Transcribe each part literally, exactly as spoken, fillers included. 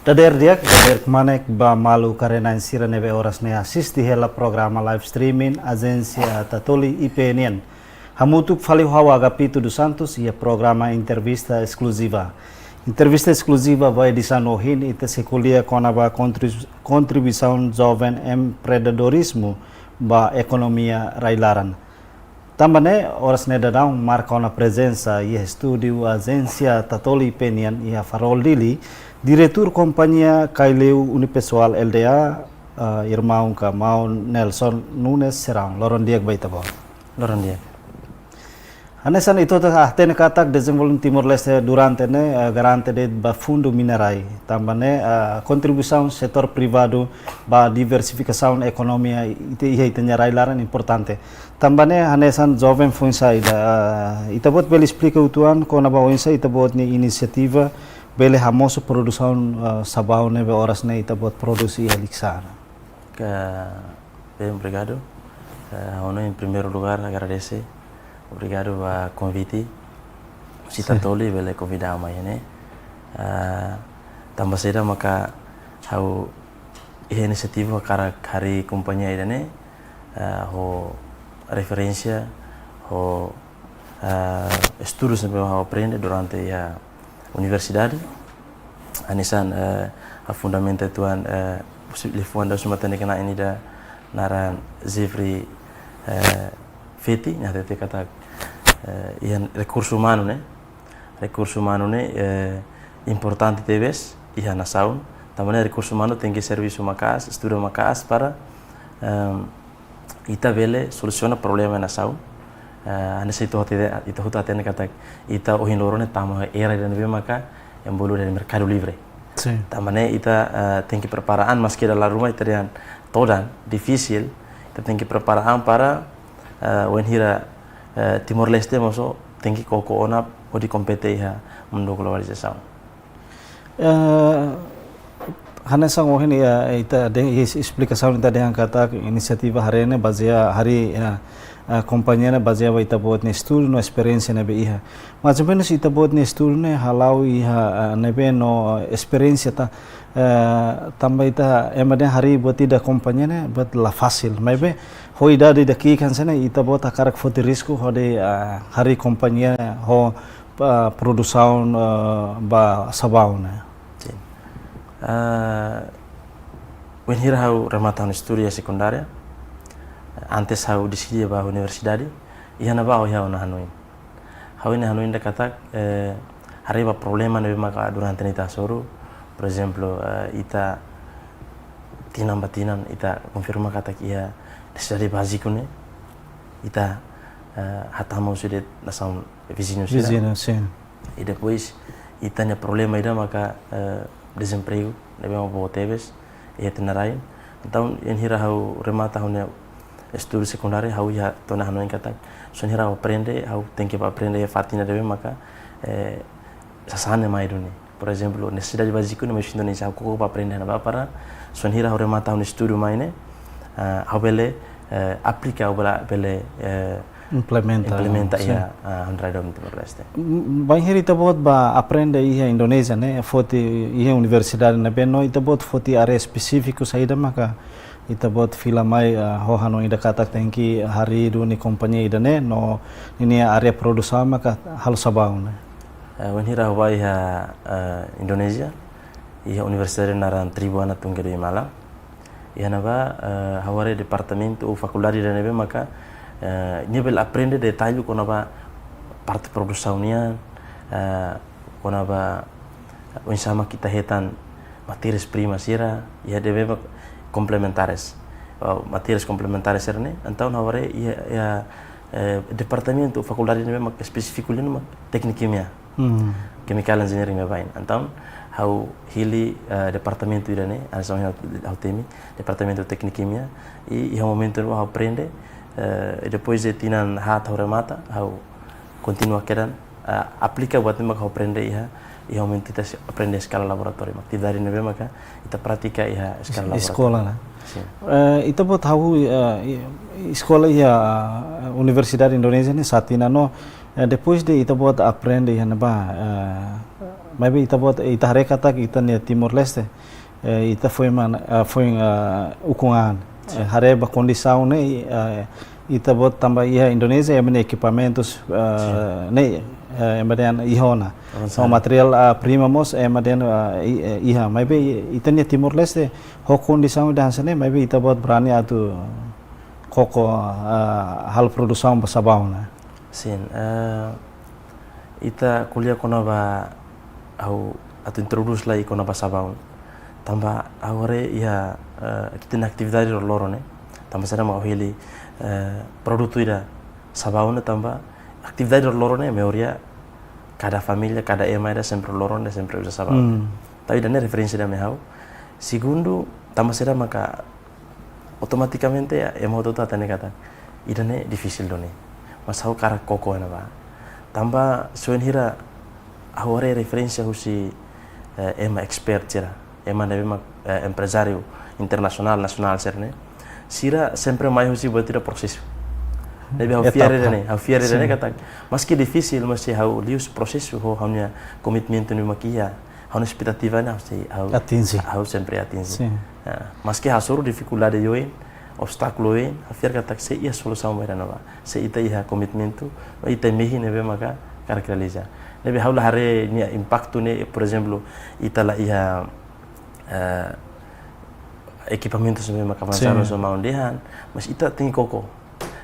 Dadeer di'ak, dadeer kmanek ba maluk arena sira ne'ebé oras ne'e asiste hela programa live streaming Ajénsia Tatoli I P nian. Hamutuk fali ho ha'u Agapito dos Santos iha programa entrevista eskluziva. Entrevista eskluziva ba edisaun ohin ita sei ko'alia kona-ba kontribui-, kontribuisaun joven empreendedorizmu ba ekonomia rai-laran. Tanba ne'e, oras ne'e daudaun marka ona prezensa iha estúdiu Ajénsia Tatoli I P nian iha Farol Dili, Diretór Kompañia Kaileu Unipessoal Lda, ah, irmaun ka maun Nelson Nunes Serrão. Loron di'ak ba ita-boot. Loron di'ak. Hanesan ita hotu hatene katak dezenvolvimentu Timor-Leste durante ne'e, eh, garante de'it ba fundu mina-rai. Tanba ne'e, eh, kontribuisaun setór privadu ba diversifikasaun ekonomia ita iha ita-nia rai-laran importante. Tanba ne'e hanesan joven foin-sa'e ida, eh, ita-boot bele esplika uitoan kona-ba oinsá ita-boot nia inisiativa bele hamosu produsaun, eh, sabaun ne'ebé oras ne'e ita-boot prodús iha Likisá. Ka, bem, obrigadu. Eh, ha'u hanoin, em primeiro lugar, agradese. Obrigadu ba konvite. Sin. Tatoli bele konvida mai ne'e. Eh, tanba saida maka ha'u iha inisiativa hakarak harii kompañia ida-ne'e, eh, ho referénsia, ho, eh, estudu ne'ebé ha'u aprende durante iha universidade. Hanesan, eh, ha'u fundamenta uitoan, eh, husi liafuan daudaun sira matenek ona, ida naran Jeffrey, eh, Feti, nia hatete katak, eh, iha rekursu umanu ne'e. Rekursu umanu ne'e, eh, importante tebes iha nasaun. Tanba ne'e rekursu umanu tenke servisu maka'as, estuda maka'as para, em, ita bele solusiona problema nasaun. Eh, hanesan ita hotu hatene, ita hotu hatene katak ita ohin loron ne'e tama iha era ida ne'ebé maka envolve iha merkadu livre. Sin. Tanba ne'e ita, eh, tenke prepara an, maski dala ruma ita dehan todan, difisil, ita tenke prepara an para, eh, wainhira, eh, Timor-Leste mós tenke koko ona hodi kompete iha mundu globalizasaun. Eh, hanesan ohin iha ita dehan, iha esplikasaun ita dehan katak inisiativa harii ne'e bazeia, harii, eh, eh, kompañia ne'e bazeia ba ita-boot nia estudu no esperiénsia ne'ebé iha. Mais ou menus ita-boot nia estudu ne'e hala'o iha, eh, ne'ebé no, eh, esperiénsia ta, eh, tanba ita ema dehan harii buat ida kompañia ne'e buat la fasil. Maibé ho idade ida-ne'e kan sene ita-boot hakarak foti risku hodi, eh, harii kompañia ho, eh, produsaun, eh, ba sabaun ne'e. Sin. Eh, wainhira ha'u remata ha'u-nia estudu iha sekundária, antes ha'u deside bá universidade, iha ne'ebá ha'u iha ona hanoin. Ha'u iha hanoin ida katak, eh, haree ba problema ne'ebé maka durante ne'e ita hasoru, por ezemplu, eh, ita tinan ba tinan, ita konfirma katak iha nesesidade báziku ne'e, ita, eh, hatama husi de'it nasaun viziñu sira. Viziñu, sin. I depois, ita-nia problema ida maka, eh, dezempregu, ne'ebé maka boot tebes iha ita-nia rain. Entaun, wainhira ha'u remata ha'u-nia estudu sekundáriu, ha'u iha tiha ona hanoin katak, se wainhira ha'u aprende, ha'u tenke bá aprende iha fatin ida ne'ebé maka, eh, sasán ne'e mai duni. Por ezemplu, nesesidade báziku ne'e mai husi Indonézia, ha'u koko bá aprende iha ne'ebá para, se wainhira ha'u remata ha'u-nia estudu mai ne'e, eh, ha'u bele, eh, aplika, ha'u bele, bele, eh, implementa, implementa, sin, iha, ah, ha'u-nia rai doben Timor-Leste. M-, bainhira ita-boot bá aprende iha Indonézia ne'e, foti iha universidade ne'ebé no ita-boot foti área espesífiku saida maka ita-boot fila mai, ah, ho hanoin ida katak tenke harii duni kompañia ida-ne'e, no ninia área produsaun maka halo sabaun ne'e. Eh, wainhira ha'u bá iha, eh, Indonézia, iha universidade naran Tribhuwana Tunggadoi Malang. Iha ne'ebá, eh, ha'u haree departamentu ou fakuldade ida ne'ebé maka, eh, nia bele aprende detallu kona-ba parte produsaun nian, eh, kona-ba oinsá mak ita hetan matérias primas sira, iha ne'ebé mak komplementares. Oh, matérias komplementares sira-ne'e, entaun ha'u haree iha, iha, eh, departamentu, fakuldade ne'ebé mak espesífiku liu mak tékniku kimia. Hmm. Chemical engineering ne'ebá. Entaun, ha'u hili, eh, departamentu ida-ne'e, hanesan ha'u temi, departamentu tékniku kimia, i, iha momentu ne'ebá ha'u aprende, eh, i depois de tinan haat ha'u remata, ha'u kontinua kedan, eh, aplika buat ne'ebé maka ha'u aprende iha, iha momentu ita se-, aprende eskala laboratóriu, mak atividade ne'ebé maka ita pratika iha eskala, es-, laboratóriu. Eskola, ne'e? Sin. Eh, ita-boot hahú, eh, i-, eskola iha, eh, Universidade Indonézia ne'e sá tinan no, eh, depois de ita-boot aprende iha ne'ebá, eh, Maibé ita-boot, ita haree katak ita-nia Timor-Leste, eh, ita foin man, eh, foin, eh, ukun an. Eh, haree ba kondisaun ne'e, eh, ita-boot tanba iha Indonézia ema-nia ekipamentus, eh, ne'e, eh, ema dehan iha ona. Avanzadu. So materiál, eh, prima mós ema dehan, eh, i-, eh, iha. Maibé ita-nia Timor-Leste ho kondisaun ida hanesan ne'e, maibé ita-boot berani atu koko, eh, halo produsaun ba sabaun ne'e. Sin, eh, ita ko'alia kona-ba ha'u atu introdús lai kona-ba sabaun. Tanba ha'u haree iha, eh, ita-nia atividade loroloron ne'e. Tanba saida mak ha'u hili, eh, produtu ida sabaun ne'e tanba atividade loroloron ne'e maioria kada família, kada ema ida sempre loroloron ne'e sempre uza sabaun. Hmm. Entaun ida-ne'e referénsia ida mai ha'u. Segundu, tanba saida maka automatikamente ema hotu-hotu hatene katak ida-ne'e difisil duni. Mas ha'u hakarak koko iha ne'ebá. Tanba se wainhira ha'u haree referénsia husi, eh, ema expert sira, ema ne'ebé mak, eh, emprezáriu internasionál, nasionál sira-ne'e. Sira sempre mai husi buat ida prosesu. Ne'ebé ha'u fiar ida-ne'e, hau fiar ida-ne'e katak maski difisil, mas se ha'u liu husi prosesu ho ha'u-nia komitmentu ne'ebé mak iha, ha'u-nia espetativa ne'e ha'u sei, ha'u, atinje. Ha'u sempre atinje. Sin. Ah, maski hasoru difikuldade oioin, obstákulu oioin, ha'u fiar katak sei iha solusaun ba ida-ne'ebá. Se ita iha komitmentu, ita mehi ne'ebé maka hakarak realiza. Ne'ebé ha'u la haree nia impaktu ne'e, por ezemplu, ita la iha, eh, ekipamentus ne'ebé maka avanzadu, sin, hanesan maun dehan, mas ita tenke koko.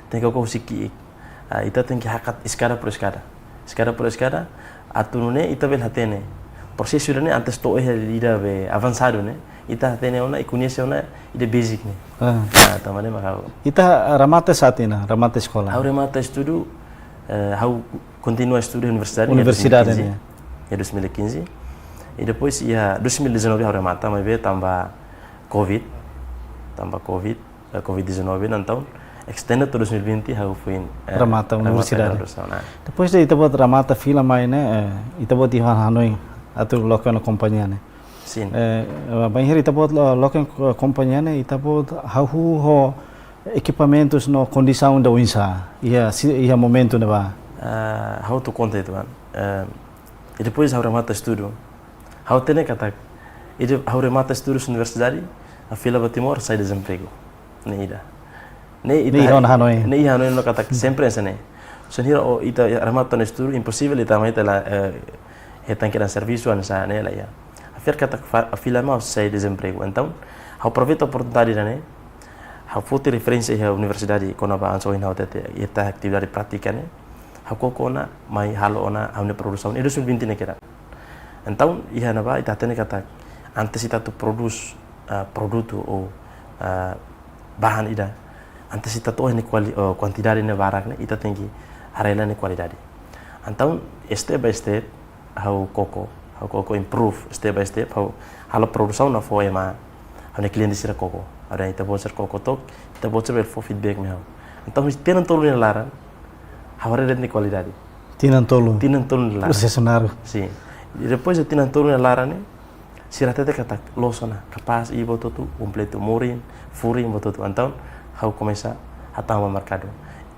Tenke koko husi ki'ik. Ah, ita tenke hakat eskada por eskada. Eskada por eskada, atu nune'e ita bele hatene. Prosesu ida-ne'e antes to'o iha ida be avanzadu ne'e, ita hatene ona, i koñese ona ida basic ne'e. Ah. Ah, tanba ne'e maka ha'u. Ita remata sá tinan, remata eskola? Ha'u remata estudu, eh, ha'u kontinua estudu universidade, Universidade, iha dois mil e quinze. Ne'e. Iha dois mil e quinze. I depois iha dois mil e dezanove ha'u remata, maibé tanba covid, tanba covid, eh, covid dezanove, entaun estende to'o dois mil e vinte ha'u foin, eh, remata, remata universidade. Graduasaun, ah. Depois de ita-boot remata fila mai ne'e, eh, ita-boot iha hanoin atu loke ona kompañia ne'e. Sin. Eh, eh, bainhira ita-boot lo-, loke ona ko-, kompañia ne'e, ita-boot hahú ho ekipamentus no kondisaun ida oinsá iha si-, iha momentu ne'ebá? Ah, ha'u atu konta uitoan. Eh, i depois ha'u remata estudu, ha'u hatene katak, i de-, ha'u remata estudu universidade, ha'u fila ba Timor, sai dezempregu. Ne'e ida. Ne'e ita, ne'e iha ona hanoin. Ne'e iha hanoin ona katak sempre hanesan ne'e. Se wainhira ó ita remata ona estudu, imposivel ita mai ita la, eh, hetan kedan servisu hanesan ne'e la iha. Ha'u fiar katak fa-, fila mai ha'u sai dezempregu. Entaun, ha'u aproveita oportunidade ida-ne'e, ha'u foti referénsia iha universidade kona-ba hanesan ohin ha'u hatete, ita atividade prátika ne'e. Ha'u koko ona, mai halo ona ha'u-nia produsaun iha dois mil e vinte ne'e kedan. Entaun, iha ne'ebá ita hatene katak antes ita atu prodús, ah, produtu ou, ah, bahan ida, antes ita to'o iha nia kuali-, oh, kuantidade ne'e barak ne'e, ita tenke haree lai nia kualidade. Entaun, step by step, ha'u koko, ha'u koko improve, step by step, ha'u halo produsaun ne'e fó ema, ha'u-nia kliente sira koko. Ha'u dehan ita-boot sira koko took, ita-boot sira bele fó feedback mai ha'u. Entaun, tinan tolu nia laran, ha'u haree de'it nia kualidade. Tinan tolu. Tinan tolu nia laran. Prosesu naruk. Sin. I depois de tinan tolu nia laran ne'e, sira hatete katak loos ona, kapás, i buat hotu kompletu, morin, furin, buat hotu. Entaun, ha'u komesa hatama ba merkadu.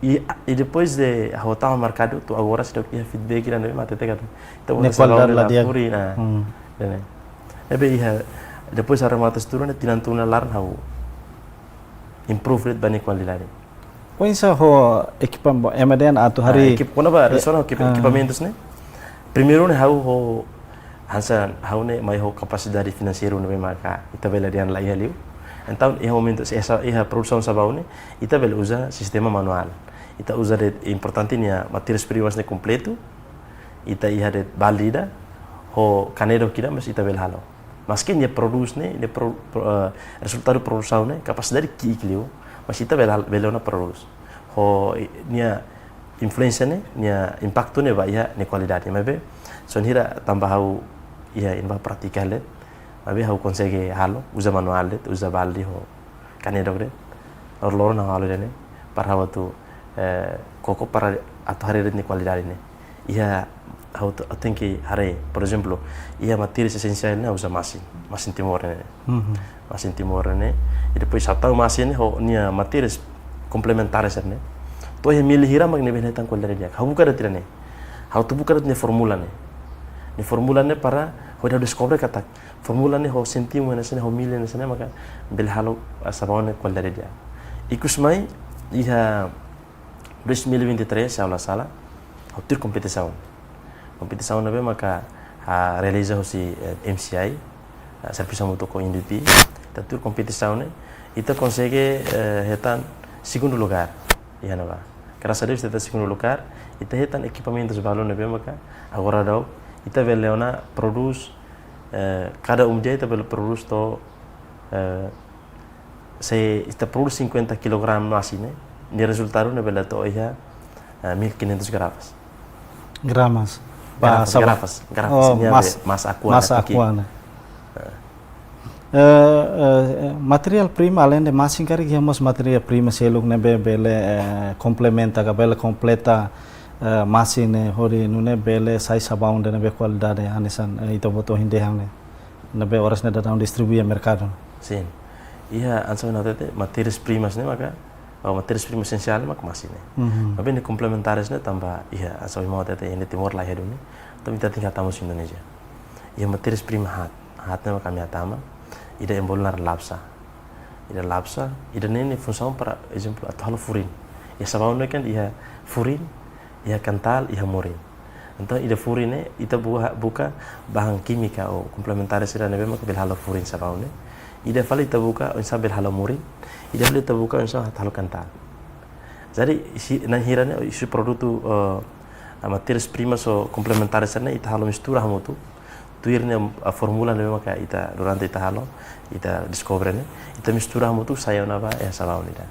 I, i depois de ha'u hatama ba merkadu, to'o agora seidauk iha feedback ida ne'ebé mak hatete katak ita-boot nia kualidade la di'ak. Furin, ah. Hmm. Ne'e. Ne'ebé iha, depois ha'u remata estudu ne'e, tinan tolu nia laran ha'u improve de'it ba nia kualidade. Oinsá ho ekipa-, ema dehan atu, ah, harii ekip-, kona-ba, eh, relasaun ho ekip-, ah, ekipamentus ne'e. Primeiru ne'e ha'u ho hanesan ha'u ne'e mai ho kapasidade finanseiru ne'ebé maka ita bele dehan la iha liu. Entaun, iha momentu se esa, iha produsaun sabaun ne'e, ita bele uza sistema manuál. Ita uza de'it importante nia matérias primas ne'e kompletu. Ita iha de'it balde ida, ho kanedok ida, mas ita bele halo. Maski nia prodús ne'e, nia pro-, pro-, eh, rezultadu produsaun ne'e, kapasidade ki'ik liu, mas ita bele hal-, bele ona prodús. Ho i-, nia influénsia ne'e, nia impaktu ne'e ba iha nia kualidade. Maibé, se wainhira tanba ha'u iha ne'ebá prátika de'it, maibé ha'u konsege halo, uza manuál de'it, uza balde ho kanedok de'it. Loroloron ha'u halo ida-ne'e, para ha'u atu, eh, koko para atu haree de'it nia kualidade ne'e. Iha ha'u te-, ha'u tenke haree, por ezemplu, iha matérias esensiál ne'e ha'u uza masin, masin Timor ne'e. Mhm. Masin Timor ne'e. I depois ha'u tau masin ne'e ho nia matérias komplementárias ne'e. To'o iha mili hira mak nia bele hetan kualidade di'ak. Ha'u buka de'it ida-ne'e. Ha'u atu buka de'it nia fórmula ne'e. Nia fórmula ne'e para hodi ha'u deskobre katak fórmula ne'e ho sentiu hanesan ne'e, ho mil hanesan ne'e maka bele halo, ah, sabaun ne'e kualidade di'ak. Ikus mai iha dois mil e vinte e três, se ha'u la sala, ha'u tuir kompetisaun. Kompetisaun ne'ebé maka, ah, realiza husi, eh, M C I, ah, servisu hamutuk ho I N D P, ita tuir kompetisaun ne'e, ita konsege, eh, hetan segundu lugár iha ne'ebá. Grasas a Deus ita hetan segundu lugár, ita hetan ekipamentus balun ne'ebé maka agora daudaun ita bele ona prodús, eh, kada um dia ita bele prodús to'o, eh, se ita prodús cinquenta kilogramu masin ne'e, nia rezultadu ne'e bele to'o iha, eh, mil quinhentos garrafas. Gramas. Garrafas, Ba, saba- garrafas, garrafas, Oh, nia masin, be, masin Aqua, masin ne'e, toki. Aqua ne'e. Eh. Eh, eh, eh, matéria prima, aleinde masin karik iha mós matéria prima seluk ne'ebé bele, eh, komplementa ka bele kompleta, eh, masin ne'e hodi nune'e bele sai sabaun ida ne'ebé kualidade hanesan, eh, ita-boot ohin dehan ne'e. Ne'ebé oras ne'e daudaun distribui iha merkadu. Sin. Iha hanesan ohin ha'u hatete, matérias primas ne'e maka, oh, matérias primas esensiál ne'e maka masin ne'e. Mhm. Maibé ne'e komplementares ne'e tanba iha, hanesan ohin ha'u hatete, iha Timor laiha duni. Tanba ita tenke hatama husi Indonézia. Iha matérias primas haat. Haat ne'e maka ami hatama. Ida ema bolu naran lapsa. Ida lapsa, ida ne'e nia funsaun para, ezemplu, atu halo furin. Iha sabaun ne'e kan iha furin, iha kantál, iha murin. Entaun ida furin ne'e ita buha-, buka bahan kímika ou komplementares sira ne'ebé maka bele halo furin sabaun ne'e. Ida fali ita buka oinsá bele halo murin. Ida fali ita buka oinsá atu halo kantál. Jadi, isi, na'in hira ne'e, isi produtu, eh, matérias primas ou komplementares ne'e ita halo mistura hamutuk. Tuir ne'e, eh, fórmula ne'ebé maka ita durante ita halo, ita deskobre ne'e, ita mistura hamutuk sai ona ba, eh, sabaun ida.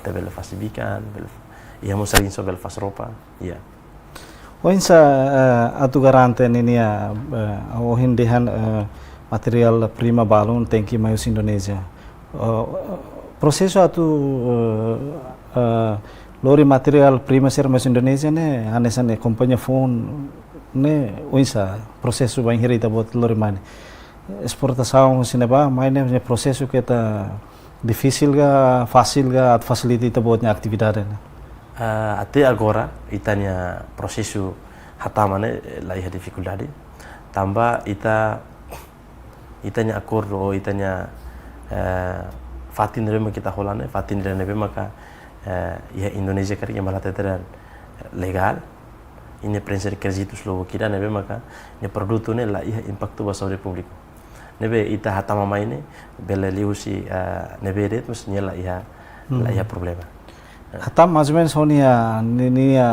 Ita bele fase bikan, bele, iha mós rinso bele fase roupa, iha. Oinsá, eh, atu garante ninia, eh, ohin dehan, eh, matéria prima balun tenke mai husi Indonézia. Eh, prosesu atu, eh, eh, lori matéria prima sira mai husi Indonézia ne'e, hanesan ne'e kompañia foun ne'e oinsá prosesu bainhira ita-boot lori mai ne'e. Esportasaun husi ne'ebá, mai ne'e prosesu keta difisil ka, fasil ka, atu fasilita ita-boot nia atividade ne'e? Ah, até agora, ita-nia prosesu hatama ne'e, eh, laiha difikuldade. Tanba ita, ita-nia akordu ou ita-nia, eh, fatin ne'ebé maka ita hola ne'e, fatin ne'ebé maka, eh, iha Indonézia karik ema la hateten legál. Nia prenxe rekizitus lubuk ida ne'ebé maka nia produtu ne'e laiha impaktu ba saúde públiku. Ne'ebé ita hatama mai ne'e, bele liuhusi, eh, ne'ebé de'it, mas nia laiha, Hmm. laiha problema. Hatama mais ou menus ho nia, ni-, nia,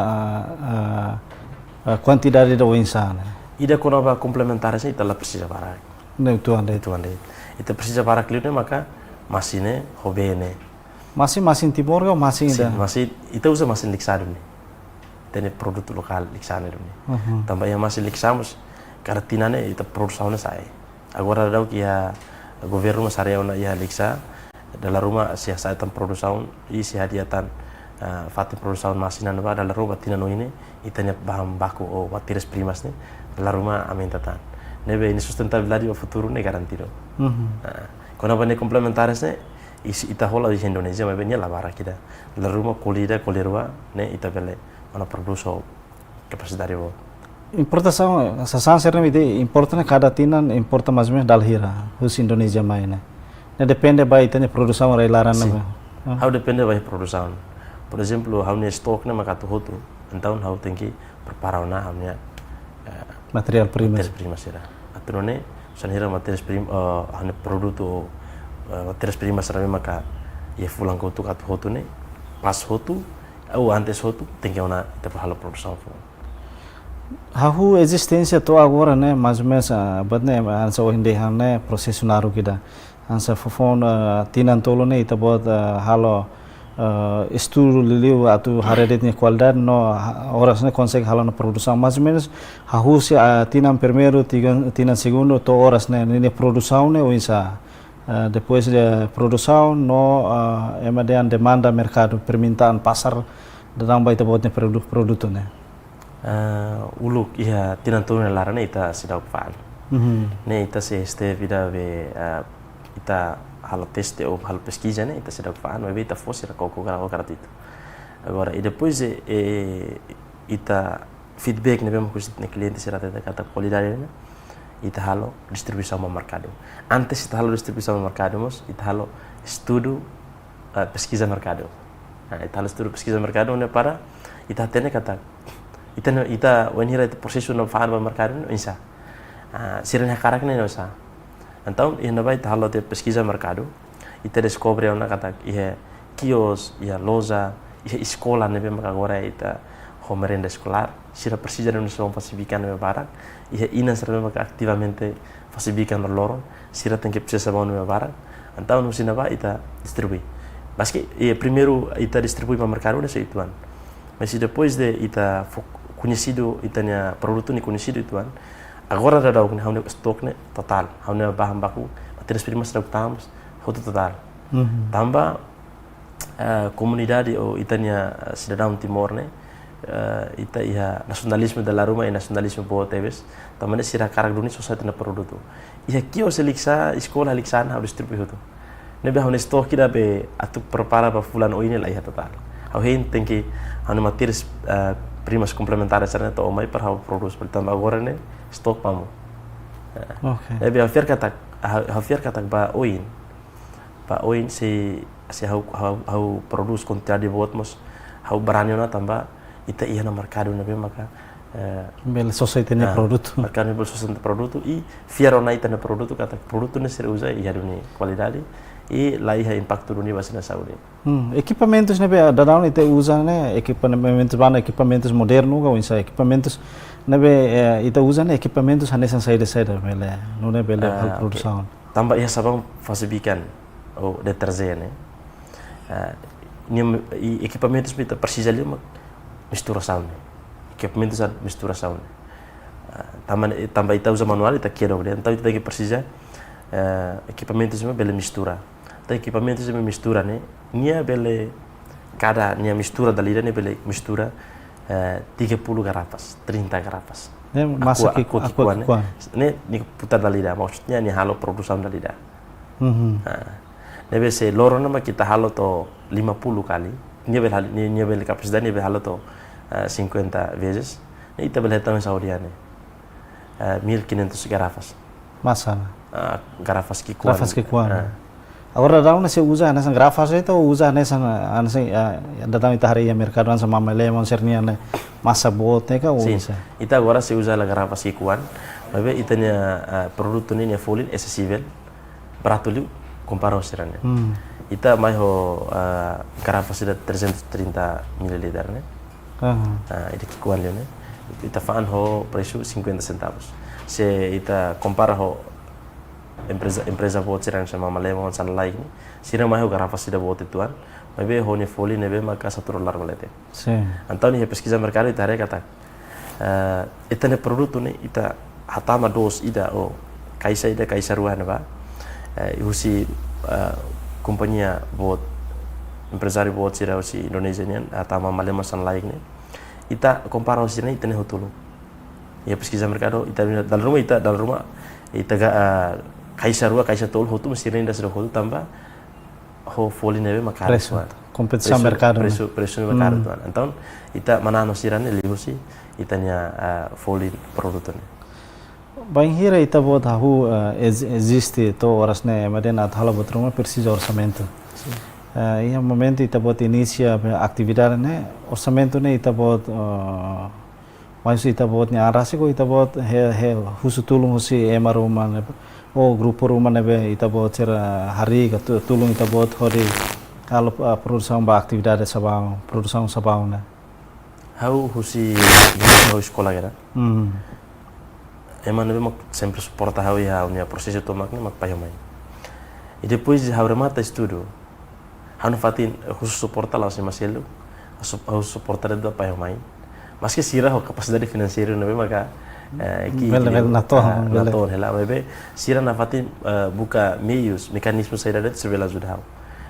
eh, eh, kuantidade ida oinsá ne'e? Ida kona-ba komplementares ne'e ita la presiza barak. Ne'e uitoan de'it. Uitoan de'it. Ita presiza barak liu ne'e maka masin ne'e ho bee ne'e. Masin, masin Timor ka masin Sin, ida? Masin, ita uza masin Liksa duni. Ita-nia produtu lokál Liksa ne'e duni. Mhm. Tanba iha masin Liksa mós kada tinan ne'e ita produsaun ne'e sa'e. Agora daudaun iha governu mós haree ona iha Liksa, dala ruma sei sa'e tan produsaun, i sei hadi'a tan, ah, fatin produsaun masin ne'ebá, dala ruma tinan oin ne'e, ita-nia bahan baku ou matérias primas ne'e, dala ruma aumenta tan. Ne'ebé nia sustentabilidade ba futuru ne'e garantidu. Mhm. Ah, kona-ba ne'e komplementares ne'e, i sei ita hola iha Indonézia, maibé nia la barak ida. Dala ruma koli ida, koli rua, ne'e ita bele ona produs ho kapasidade boot. Importasaun, sasán sira ne'ebé ita importa ne'e kada tinan importa mais ou menus dala hira, husi Indonézia mai ne'e. Ne'e depende ba ita-nia produsaun rai-laran Sin. ne'ebá. Ah. Ha'u depende ba produsaun. Por ezemplu, ha'u-nia estok ne'e maka atu hotu. Entaun ha'u tenke prepara ona ha'u-nia, eh, Matéria prima. matéria prima sira. Atu nune'e, hanesan hira matéria prim-, eh, ha'u-nia produtu, eh, matéria prima sira ne'ebé maka iha fulan kotuk atu hotu ne'e, pas hotu, ou antes hotu, tenke ona ita halo produsaun foun. Hahú ezisténsia to'o agora ne'e, mais ou menus, ah, buat ne'e, hanesan ohin dehan ne'e, prosesu naruk ida. Hanesan foufoun, ah, tinan tolu ne'e, ita-boot, ah, halo, ah, estudu liuliu atu haree de'it nia kualidade no, ah, oras ne'e konsege halo ona produsaun. Mais ou menus, hahú husi, ah, tinan primeiru, tinan, tinan segundu, to'o oras ne'e, ninia produsaun ne'e, oinsá. Ah, depois de produsaun no, ah, ema dehan demanda merkadu, permintaan pasar, daudaun ba ita-boot nia produ-, produtu ne'e. Ah, uluk iha tinan tolu nia laran ne'e ita seidauk fa'an. Mhm. Ne'e ita sei step ida be, ah, ita halo teste ou halo peskiza ne'e ita seidauk fa'an, maibé ita fó sira koko gra-, gratuitu. Agora, i depois, eh, eh, ita feedback ne'ebé mak husi ita-nia kliente sira hatete katak kualidade ne'e, ita halo distribuisaun ba merkadu. Antes ita halo distribuisaun ba merkadu mós, ita halo estudu, eh, peskiza merkadu. Nah, ita halo estudu peskiza merkadu ne'e para ita hatene katak ita-nia, ita wainhira ita prosesu ne'e fa'an ba merkadu ne'e oinsá. Ah, sira-nia hakarak ne'e oinsá. Entaun, iha ne'ebá ita halo tiha peskiza merkadu, ita deskobre ona katak iha kios, iha loja, iha eskola ne'ebé maka agora ita ho merenda eskolár, sira presiza duni sabaun fase bikan ne'ebé barak, iha inan sira ne'ebé maka ativamente fase bikan loroloron, sira tenke presiza sabaun ne'ebé barak, entaun husi ne'ebá ita distribui. Maski, eh, primeiru ita distribui ba merkadu ne'e sei uitoan. Mas depois de ita fo-, koñesidu, ita-nia produtu ne'e koñesidu uitoan, agora daudaun ne'e ha'u-nia stok ne'e totál, ha'u-nia bahan baku, matérias primas daudaun mós hotu totál. Mhm. Tanba, eh, komunidade ou ita-nia, eh, sidadaun Timor ne'e, eh, ita iha nasionalizmu dala ruma i nasionalizmu boot tebes, tanba ne'e sira hakarak duni sosa ita-nia produtu. Iha kios heliksá, eskola heliksá, ha'u distribui hotu. Ne'ebé ha'u-nia stok ida be atu prepara ba fulan oin ne'e la iha totál. Ha'u hein tenke ha'u-nia matérias, eh, primas komplementárias sira-ne'e to'o mai para ha'u prodús, portantu agora ne'e stok mamu. Eh, Oke. Ne'ebé ha'u fiar katak, ha'u, ha'u fiar katak ba oin. Ba oin se, se ha'u, ha'u, ha'u prodús kuantidade boot mós, ha'u brani ona tanba ita iha ona merkadu ne'ebé maka, eh, Bele sosa ita-nia ah, produtu. Merkadu bele sosa ita-nia produtu i fiar ona ita-nia produtu katak produtu ne'e sira uza iha duni kualidade i la iha impaktu duni ba sira-nia saúde. Hmm, ekipamentus ne'ebé daudaun ita uza ne'e, ekipamentus ba ekipamentus modernu ka oinsá ekipamentus ne'ebé, eh, ita uza ne'e ekipamentus hanesan saida-saida bele, nune'e bele halo Ah, oke. Produsaun. Tanba iha sabaun fase bikan ou deterjente, eh, nia me-, i ekipamentus mak ita presiza liu mak misturasaun ne'e. Ekipamentus ba misturasaun ne'e. Eh, tanba, tanba ita uza manuál ita kedok de'it, entaun ita tenke presiza, eh, ekipamentus mak bele mistura. Entaun ekipamentus mak mistura ne'e, nia bele kada nia mistura dala ida ne'e bele mistura, eh, tiga puluh garrafas, trinta garrafas. Ne'e masa Aqua, ki-, Aqua Aqua ki'ikoan ne'e. Ki'ikoan. Ne'e, nia putar dala ida, maksudnya nia halo produsaun dala ida. Mhm. Ah. Ne'ebé se loron ne'e mak ita halo to'o lima puluh kali. Nia bele hal-, nia, nia bele kapasidade nia bele halo to'o, eh, cinquenta vezes. Ne'e ita bele hetan saúde ne'e. Eh, mil quinhentos garrafas. Masa ne'e. Ah, garrafas ki'ikoan. Garrafas ki'ikoan. Ah. Agora daudaun ne'e sei uza hanesan garrafas ita ou uza hanesan, hanesan, ah, daudaun ita haree iha merkadu hanesan Mama Lemon sira-nian ne'e masa boot ne'e ka ou Sin. Uza? Ita agora sei uza hela garrafas ki'ikoan. Maibé ita-nia, ah, produtu ne'e nia folin acessível, baratu liu kompara ho sira-nian. Hmm. Ita mai ho, ah, garrafas ida trezentos e trinta mililiter ne'e. Aha. Ah, ida ki'ikoan liu ne'e. Ita fa'an ho presu cinquenta centavos. Se ita kompara ho empreza, empreza boot sira hanesan Mama Lemon, hanesan Like ne'e, sira mai ho garrafas ida boot uitoan, maibé ho nia folin ne'ebé maka satu dolar ba leten. Sin. Entaun iha peskiza merkadu ita haree katak, eh, ita-nia produtu ne'e ita hatama doos ida ou kaixa ida, kaixa rua ne'ebá, eh, husi, eh, kompañia boot, emprezáriu boot sira husi Indonézia nian, hatama Mama Lemon hanesan Like ne'e. Ita kompara ho sira-nian ita ne'e hotu tulun. Iha peskiza merkadu, ita dala ruma, ita dala ruma, ita ga, ah, kaixa rua, kaixa tolu hotu, mesti renda sira hotu tanba ho folin ne'ebé mak karu Presu, uitoan. Kompetisaun Presu, merkadu, presu, ne'e? Presu ne'ebé mak karu Hmm. uitoan. Entaun, ita manán ho sira-ne'e liuhusi ita-nia, ah, folin produtu ne'e. Bainhira ita-boot hahú, eh, ez-, eziste to'o oras ne'e, ema dehan atu halo buat ruma presiza orsamentu. Sin. Eh, iha momentu ita-boot inisia atividade ne'e, orsamentu ne'e ita-boot, eh, Mas ita-boot nia an rasik ka ita-boot he, he, husu tulun husi ema ruma ne'ebé, ou grupu ruma ne'ebé ita-boot sira harii ka tu-, tulun ita-boot hodi halo, ah, produsaun ba atividade sabaun, produsaun sabaun ne'e? Ha'u husi, ha'u eskola kera. Hmm. Ema ne'ebé mak sempre suporta ha'u iha ha'u-nia prosesu tomak ne'e mak pai ho mãe. I depois de ha'u remata estudu, ha'u nafatin husu suporta la'ós ema seluk, ha'u su-, ha'u suporta de'it ba pai ho mãe. Maski sira ho kapasidade finanseiru ne'ebé maka, eh, ki Bele, ne'e, bele natoon, ah, bele. natoon hela, maibé sira nafatin, eh, buka meius, mekanizmu saida de'it sira bele ajuda ha'u.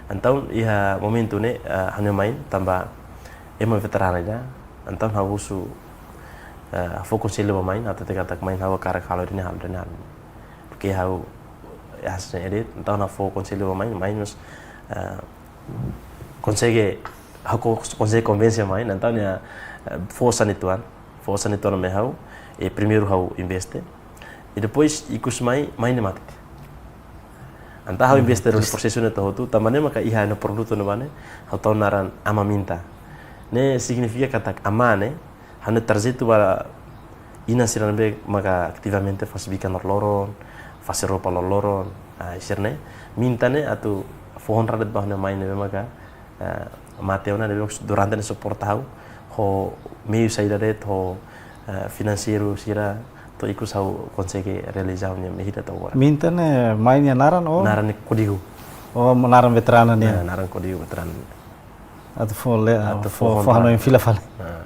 Entaun, iha momentu ne'e, eh, ha'u-nia mãe, tanba ema veterana ida, entaun ha'u husu, eh, ha'u fó konsellu ba mãe, ha'u hatete katak mãe ha'u hakarak halo ida-ne'e, halo ida-ne'e, halo ida-ne'e. Duké ha'u, eh, hanesan ne'e de'it, entaun ha'u fó konsellu ba mãe, mãe mós, eh, konsege, ha'u ko-, konsege konvense mãe, entaun nia, eh, fó hanesan ne'e uitoan, Fó osan ne'e to'o ona mai ha'u, e primeiru ha'u investe, e depois ikus mai, mai ne'e mate. Entaun ha'u investe duni prosesu ne'e to'o hotu, tanba ne'e maka iha ona produtu ne'ebá ne'e, ha'u tau naran Ama Minta. Ne'e signifika katak ama ne'e, ha'u-nia trajetu ba inan sira ne'ebé maka ativamente fase bikan loroloron, fase roupa loroloron, ah, sira-ne'e. Minta ne'e atu fó honra de'it ba ha'u-nia mai ne'ebé maka, eh, mate ona, ne'ebé durante ne'e suporta ha'u ho meiu saida de'it, ho, eh, finanseiru sira, to'o ikus ha'u konsege realiza ha'u-nia mehi ida to'o agora. Minta ne'e mai nia naran ou? Naran ne'e kódigu. Oh, naran veterana nian. Nah, naran kódigu veterana. Atu fó le-, atu fó, fó, fó honra. Hanoin fila fali. Ah.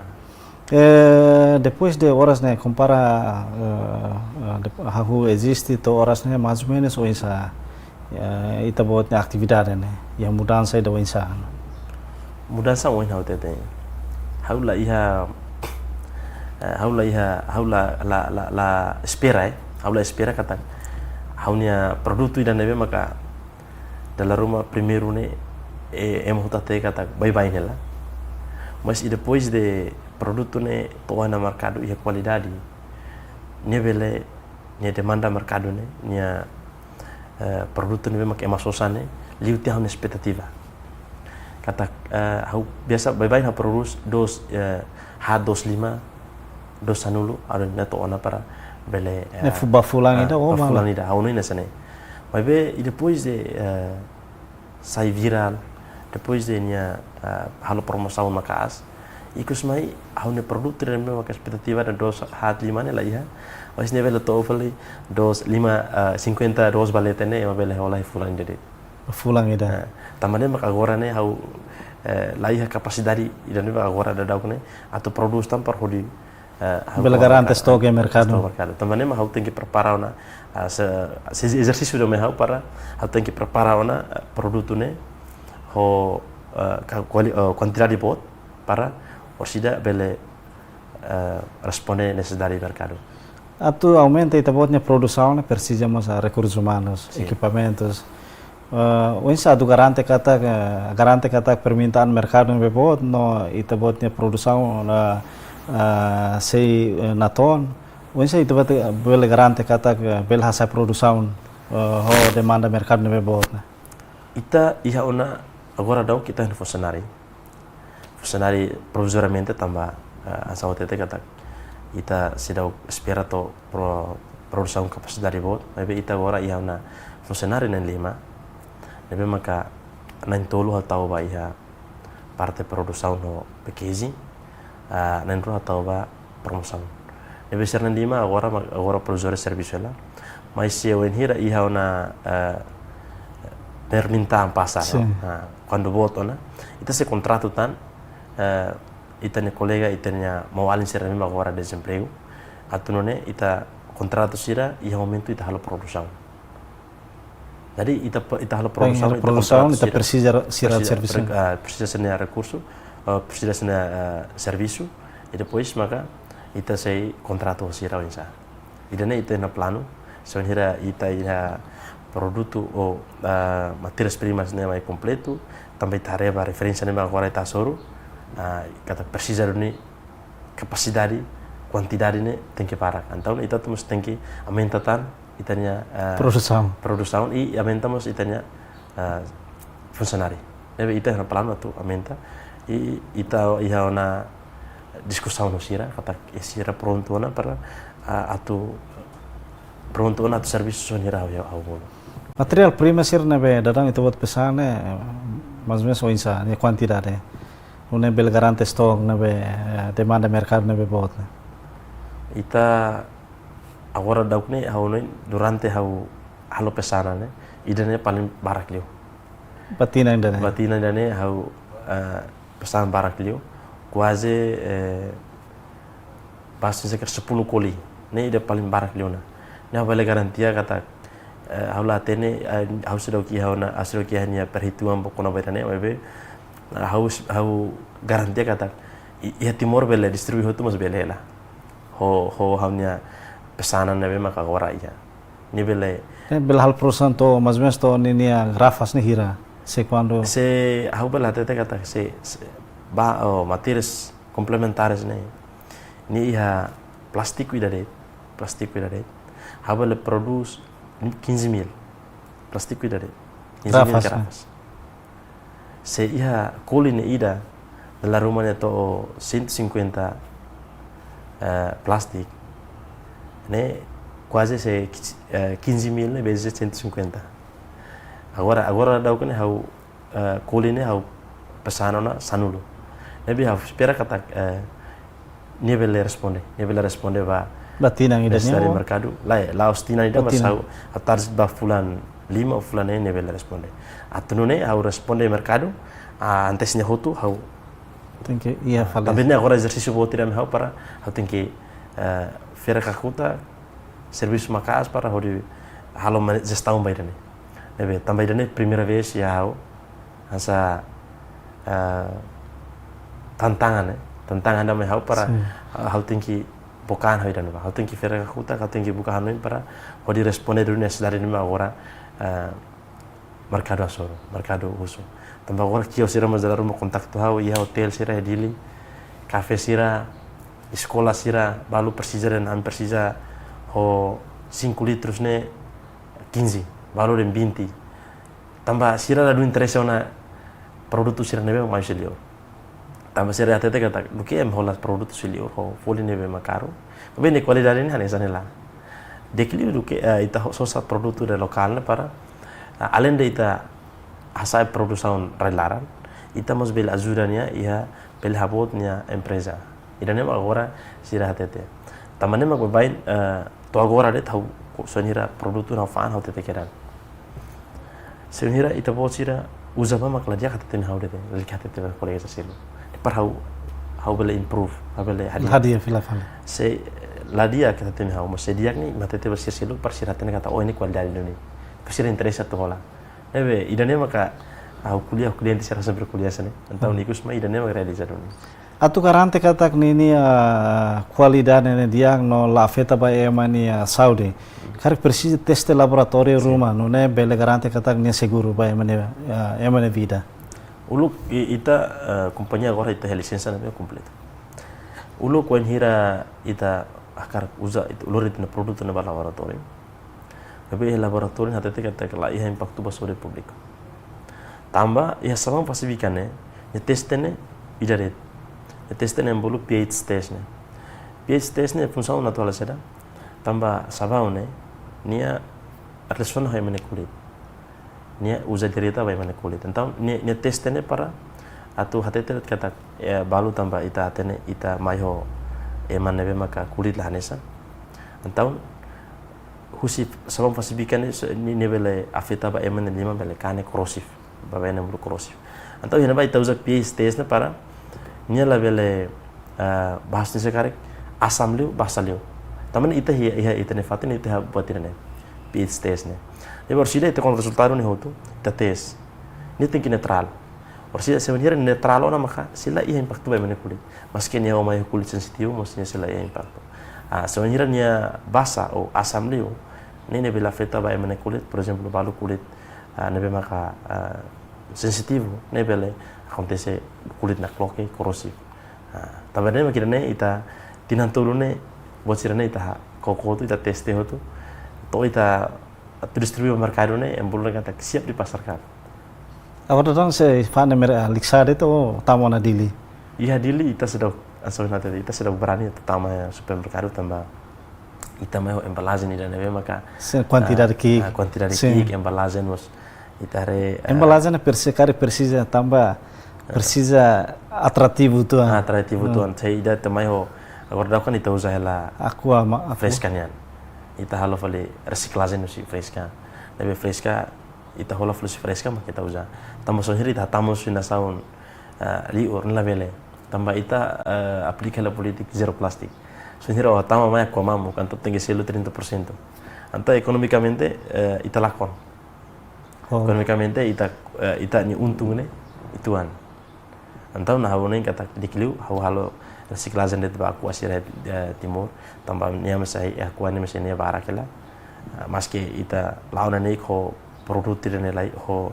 Eh, depois de oras ne'e, kompara, eh, eh, de, hahú eziste to'o oras ne'e, mais ou menus oinsá, eh, ita-boot nia atividade ne'e, iha mudansa ida oinsá? Mudansa oin ha'u hatete. Ha'u la iha, eh, ha'u la iha, ha'u la, la, la, la espera, eh. Ha'u la espera katak ha'u-nia produtu ida ne'ebé maka dala ruma primeiru ne'e, eh, ema hotu hatete katak baibain hela. Mas i depois de produtu ne'e to'o ona merkadu iha kualidade, nia bele, nia demanda merkadu ne'e, nia, eh, produtu ne'ebé maka ema sosa ne'e, liu tiha ha'u-nia espetativa. Katak, eh, ha'u biasa baibain ha'u prodús doos, eh, haat doos lima, doos sanulu, ha'u hanoin ne'e to'o ona para bele, eh, ne'e fu-, ba fulan, ah, ida ou ba fulan ida, ha'u hanoin hanesan ne'e. Maibé, i depois de, eh, sai virál, depois de nia, ah, halo promosaun maka'as, ikus mai ha'u-nia produtu ne'ebé maka espetativa ida doos haat lima ne'e la iha, mas nia bele to'o fali doos lima, ah, sinkuenta doos ba leten ne'e, ema bele hola iha fulan ida de'it. Fulan ida. Ah, tanba ne'e maka agora ne'e ha'u, eh, la iha kapasidade ida ne'ebé agora daudaun ne'e atu prodús tan para hodi eh, ha'u bele garante merkadu, estoke merkadu. Estoke merkadu. Tanba ne'e mak ha'u tenke prepara ona, ah, se, se ezersísiu ida mai ha'u para, ha'u tenke prepara ona, eh, produtu ne'e, ho, eh, ka-, kuali-, eh, kuantidade boot para orsida bele, eh, responde nesesidade merkadu. Atu aumenta ita-boot nia produsaun ne'e presiza mós, ah, rekursus umanus, sin, ekipamentus, eh, oinsá atu garante katak, eh, garante katak permintaan merkadu ne'ebé boot no ita-boot nia produsaun, eh, eh, sei, eh, natoon. Oinsá ita-boot bele garante katak, eh, bele hasa'e produsaun, eh, ho demanda merkadu ne'ebé boot ne'e? Ita iha ona agora daudaun ita funsionáriu. Funsionáriu provizoriamente tanba, eh, hanesan ha'u hatete katak ita seidauk espera to'o pro-, produsaun kapasidade boot, maibé ita agora iha ona funsionáriu na'in lima, ne'ebé maka na'in tolu ha'u tau ba iha parte produsaun no packaging, ah, na'in rua ha'u tau ba promosaun. Ne'ebé sira na'in lima agora ma-, agora provizóriu servisu hela. Mas se wainhira iha ona, eh, permintaan pasar, sin, no? Ah, kuandu boot ona, ita sei kontratu tan, eh, ita-nia kolega, ita-nia maun-alin sira ne'ebé agora dezempregu. Atu nune'e ita kontratu sira iha momentu ita halo produsaun. Jadi ita pe-, ita halo, bem, produsaun, ita produsaun, kontratu ita sira, presiza sira presiza servisu, pre-, ah, presiza sira-nia rekursu, ah, presiza sira-nia, ah, servisu, i depois maka ita sei kontratu ho sira oinsá. Ida-ne'e ita iha ona planu, se wainhira ita iha produtu ou, ah, matérias primas ne'e mai kompletu, tanba ita haree ba referénsia ne'ebé agora ita hasoru, ah, katak presiza duni kapasidade, kuantidade ne'e tenke barak. Entaun ita mós tenke aumenta tan ita-nia, eh, produsaun, produsaun i aumenta mós ita-nia, eh, funsionáriu. Ne'ebé ita iha ona planu atu aumenta i ita iha ona diskusaun ho sira, katak sira prontu ona para, ah, atu, prontu ona atu servisu se wainhira ha'u, ha'u bolu. Matéria prima sira ne'ebé daudaun ita-boot pesan ne'e, eh, mais ou menus oinsá nia kuantidade? Nune'e bele garante estoke ne'ebé, eh, demanda merkadu ne'ebé boot ne'e? Ita agora daudaun ne'e ha'u hanoin durante ha'u halo pesanan ne'e, ida-ne'e paling barak liu. Ba tinan ida-ne'e? Ba tinan ida-ne'e ha'u, eh, pesan barak liu. Kuaze, eh, basta sekitar sepuluh koli. Ne'e ida paling barak liu ona. Ne'e ha'u bele garantia katak, eh, ha'u la hatene, eh, ha'u seidauk iha ona, ha'u seidauk iha nia perhituan ba kona-ba ida-ne'e, maibé, eh, ha'u, ha'u garantia katak, i-, iha Timor bele distribui hotu mós bele hela. Ho, ho ha'u-nia pesanan ne'ebé maka agora iha. Nia bele. Eh, bele halo produsaun to'o, mais ou menus to'o ninia garrafas ne'e hira? Se kuandu? Se, ha'u bele hatete katak se, se, ba, oh, matérias komplementares ne'e. nia iha plástiku ida de'it, plástiku ida de'it, ha'u bele prodús quinze mil plástiku ida de'it, quinze mil garrafas, garrafas. Se iha koli ne'e ida, dala ruma nia to'o cento e cinquenta, eh, plástiku, ne'e kuaze se, eh, quinze mil ne'e vezes cento e cinquenta. Agora, agora daudaun ne'e ha'u, eh, koli ne'e ha'u pesan ona sanulu. Ne'ebé ha'u espera katak, eh, nia bele responde, nia bele responde ba, ba tinan ida nesesidade ne'e, merkadu. Lae, la'ós tinan ida, ba mas tinan. Ha'u, ha'u target ba fulan lima ou fulan neen nia bele responde. Atu nune'e ha'u responde merkadu, ah, antes nia hotu ha'u tenke iha fali. Tanba ne'e agora ezersísiu boot ida mai ha'u para ha'u tenke, eh, Feira Kakuta servisu maka'as para hodi halo mane-, jestaun ba ida-ne'e. Ne'ebé tanba ida-ne'e primeira vez iha ha'u, hanesan, eh, tantangan, eh. Tantangan ida mai ha'u para, sin, ha'u tenke buka hanoin ida-ne'e ba. Ha'u tenke Feira Kakuta, ha'u tenke buka hanoin para hodi responde duni nesesidade ne'ebé agora, eh, merkadu hasoru, merkadu husu. Tanba agora kios sira mós dala ruma kontaktu ha'u, iha hotel sira iha Dili, kafé sira, eskola sira, balu presiza dehan ami presiza ho cinco litros ne'e quinze, balu dehan vinte. Tanba sira ladún interese ona produtu sira ne'ebé mai husi liur. Tanba sira hatete katak, duké ema hola produtu husi liur ho folin ne'ebé mak karu, maibé nia kualidade ne'e hanesan ne'e lae. Di'ak liu duké, eh, ita ho-, sosa produtu ida lokál ne'e para, eh, aleinde ita hasa'e produsaun rai-laran, ita mós bele ajuda nia iha bele haboot nia empreza. Ida-ne'e mak agora sira hatete. Tanba ne'e mak baibain, eh, to'o agora de'it ha'u ko-, se wainhira produtu ha'u fa'an ha'u hatete kedan. Se wainhira ita-boot sira uza ba mak la di'ak hatete mai ha'u de'it, la di'ak hatete ba kolega sira seluk. Para ha'u, ha'u bele improve, ha'u bele hadi'a. Hadi'a fila fali. Se la di'ak hatete mai ha'u, mas se di'ak ne'e mak hatete ba sira seluk para sira hatene katak, oh, ne'e kualidade duni. Para sira interese atu hola. Ne'ebé, ida-ne'e maka ha'u ko'alia ho kliente sira hanesan berkuliah sini. Entaun, hmm, ikus mai ida-ne'e maka realiza duni. Atu garante katak ninia, ah, kualidade ne'e di'ak no la afeta ba ema nia, ah, saúde. Karik presiza teste laboratóriu, sin, ruma, nune'e bele garante katak nia seguru ba ema nia, ah, ema nia vida. Uluk i-, ita, ah, kompañia agora ita iha lisensa ne'ebé kompletu. Uluk wainhira ita hakarak uza, ita lori ita-nia produtu ne'e ba laboratóriu. Maibé iha laboratóriu hatete katak la iha impaktu ba saúde públiku. Tanba iha sabão falsifikadu ne'e, nia teste ne'e ida de'it. Nia teste ne'e bolu pH test ne'e. pH test ne'e funsaun atu halo saida? Tanba sabão ne'e, nia relasiona ho ema nia kulit. Nia uza direta ba ema nia kulit. Entaun, nia, nia teste ne'e para atu hatete katak, eh, balu tanba ita hatene ita mai ho ema ne'ebé maka kulit la hanesan. Entaun, husi sabão falsifikadu ne'e, se-, ne'e, ne'e bele afeta ba ema nia liman bele kanek, korosivu. Ba ema nia bolu korosivu. Entaun, iha ne'ebá ita uza pH test ne'e para nia labele, eh, basa ne'e se karik asam liu, basa liu. Tanba ne'e ita iha, iha ita-nia fatin ita iha buat ida-ne'e. pH test ne'e. Ne'ebé orsida ita kuandu rezultadu ne'e hotu, ita teste. Nia tenke neutrál. Orsida se wainhira neutrál ona maka sei la iha impaktu ba ema nia kulit. Maske nia mai ho kulit sensitivu, mas nia sei la iha impaktu. Ah, se wainhira nia basa ou asam liu, ne'e, ne'e bele afeta ba ema nia kulit, por ezemplu, balu kulit, ah, ne'ebé maka, ah, sensitivu, ne'e bele akontese kulit nakloke, korosivu. Ah, tanba ne'e mak ida-ne'e ita tinan tolu ne'e, buat sira-ne'e ita ha-, koko hotu, ita teste hotu, to'o ita atu distribui ba merkadu ne'e, ema bolu katak siap dipasarkan. Agora daudaun se fa'an ne'e mer-, ah, Likisá de'it ou tama ona Dili? Iha Dili ita seidauk, ah, sorry, ita seidauk berani atu tama iha supermerkadu tanba ita mai ho embalajen ida ne'ebé maka, sin, kuantidade, ah, ki'ik, ah, kuantidade, sin, ki'ik, embalajen mós ita haree, ah, embalajen ne'e presiza, karik presiza tanba, ah, presiza atrativu uitoan. Ah, atrativu, hmm, uitoan. Se ida ita mai ho, agora daudaun ita uza hela Aqua ma-, Aqua. Fresca nian. Ita halo fali resiklajen husi Fresca. Ne'ebé Fresca ita hola fali husi Fresca mak ita uza. Tanba se wainhira ita hatama husi nasaun, eh, liur ne'e labele. Tanba ita, eh, aplika hela polítika zero plastik. Se wainhira ó hatama mai Aqua mamuk, entaun tenke selu trinta por cento. Entaun ekonomikamente, eh, ita lakon. Oh. Ekonomikamente ita, eh, ita-nia untung ne'e uitoan. Entaun, ha'u hanoin katak di'ak liu ha'u halo resiklajen de'it ba Aqua sira, eh, Timor, tanba nia mós iha Aqua ne'e mós nia barak hela. Ah, maske ita la'o neineik ho produtu ida-ne'e lai, ho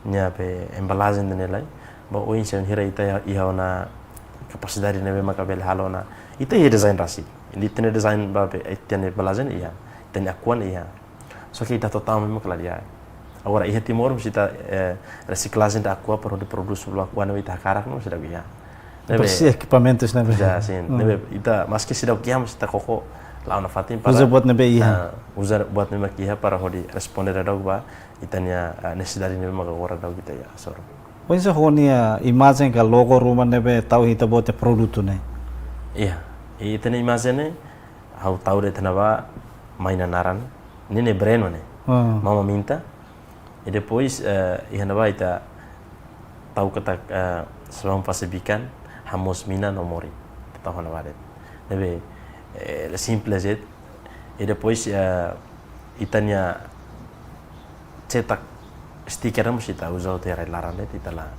nia be embalajen ida-ne'e lai. Ba oin se wainhira ita iha, iha ona kapasidade ne'ebé maka bele halo ona. Ita iha design rasik. Ita-nia design ba be, ita-nia embalagem iha. Ita-nia Aqua ne'e iha. Só que ita total memang kala dia. Agora, iha Timor, mesti ita, eh, resiklajen da Aqua para hodi prodús bolu Aqua ne'ebé ita hakarak, no, seidauk iha. Ne'ebé, bersih ekipamentu ne'ebé. Ya, sin. Hmm. Ne'ebé, ita, maski seidauk iha, mesti ita koko la'o nafatin para, uza buat ne'ebé iha. Ah, uza buat ne'ebé iha para hodi responde daudauk ba ita-nia, ah, nesesidade ne'ebé maka agora daudauk ita iha, soro. Oinsá ho nia imajen ka logo ruma ne'ebé tau iha ita-boot nia produtu ne'e? Iya, ita-nia imajen ne'e, ha'u tau de'it iha ne'ebá, mai nia naran, ne'e nia brand ne'e. Hmm. Mama Minta. I depois, eh, iha ne'ebá ita tau katak, eh, sabaun fase bikan, hamoos mina no morin. Ita tau iha ne'ebá de'it. Ne'ebé, eh, simples de'it. I depois, eh, ita-nia cetak stiker mós ita uza hotu iha rai laran de'it, ita la,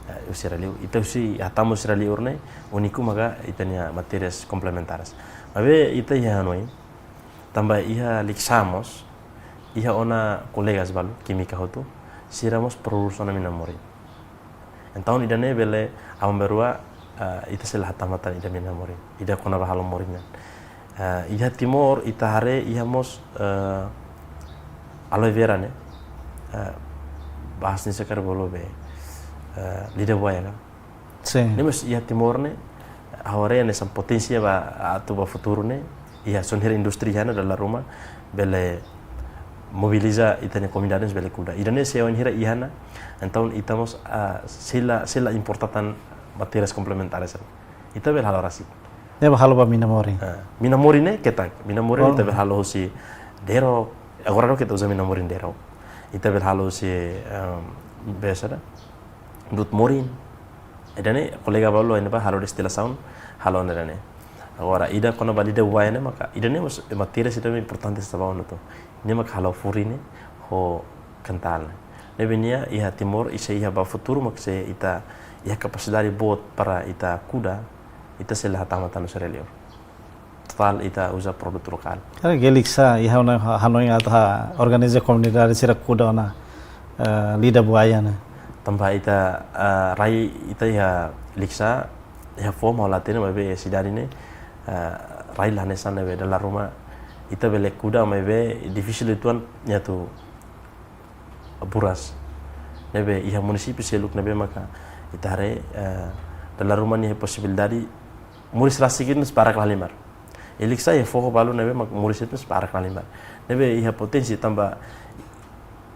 eh, husi rai liur. Ita husi, hatama husi rai liur ne'e, úniku maka ita-nia materiais komplementares. Maibé ita iha hanoin, tanba iha Liksa mós, iha ona kolegas balu, kímika hotu, sira mós prodús ona mina morin. Entaun ida-ne'e bele aban-bainrua, eh, ita sei la hatama tan ida mina morin. Ida kona-ba halo morin nian. Eh, iha Timor ita haree iha mós, eh, aloe vera ne'e. Eh, bahasa Indonesia karik bolu be, eh, lidah buaya ka. Sin. Ne'e mós iha Timor ne'e, ha'u haree hanesan potensiál ba atu ba futuru ne'e, iha se wainhira indústria iha ona dala ruma, bele mobiliza ita-nia komunidade bele kuda. Ida-ne'e se wainhira iha ona, entaun ita mós, ah, sei la, sei la importa tan materiais komplementares. Ita bele halo rasik. Ne'ebé halo ba mina morin. Ah, mina morin ne'e ketak, mina morin, oh, ita bele halo husi derok. Agora daudauk ita uza mina morin derok. Ita bele halo husi, em, be saida, du'ut morin. Ida-ne'e kolega balu ne'ebá halo destilasaun, halo ida-ne'e. Agora, ida kona-ba lidah buaya ne'e maka, ida-ne'e mós materiál sira importante sabaun hotu. Ne'e maka halo furin ne'e ho kental ne'e. Ne'ebé nia iha Timor, i se iha ba futuru maka se ita iha kapasidade boot para ita kuda, ita sei la hatama tan husi rai liur. Totál ita uza produtu lokál. Karik iha Liksa, iha ona ha-, hanoin atu ha-, organiza komunidade sira kuda ona, eh, lidah buaya ne'e. Tanba ita, eh, rai ita iha Liksa, iha foho ha'u la hatene, maibé sidade ne'e, eh, rai la hanesan ne'ebé dala ruma ita bele kuda, maibé difisil uitoan nia atu buras. Ne'ebé iha munisípiu seluk ne'ebé maka ita haree, eh, dala ruma nia posibilidade moris rasik ne'e barak la halimar. Iha Liksa iha foho balu ne'ebé maka moris ne'e barak la halimar. Ne'ebé iha potensi tanba,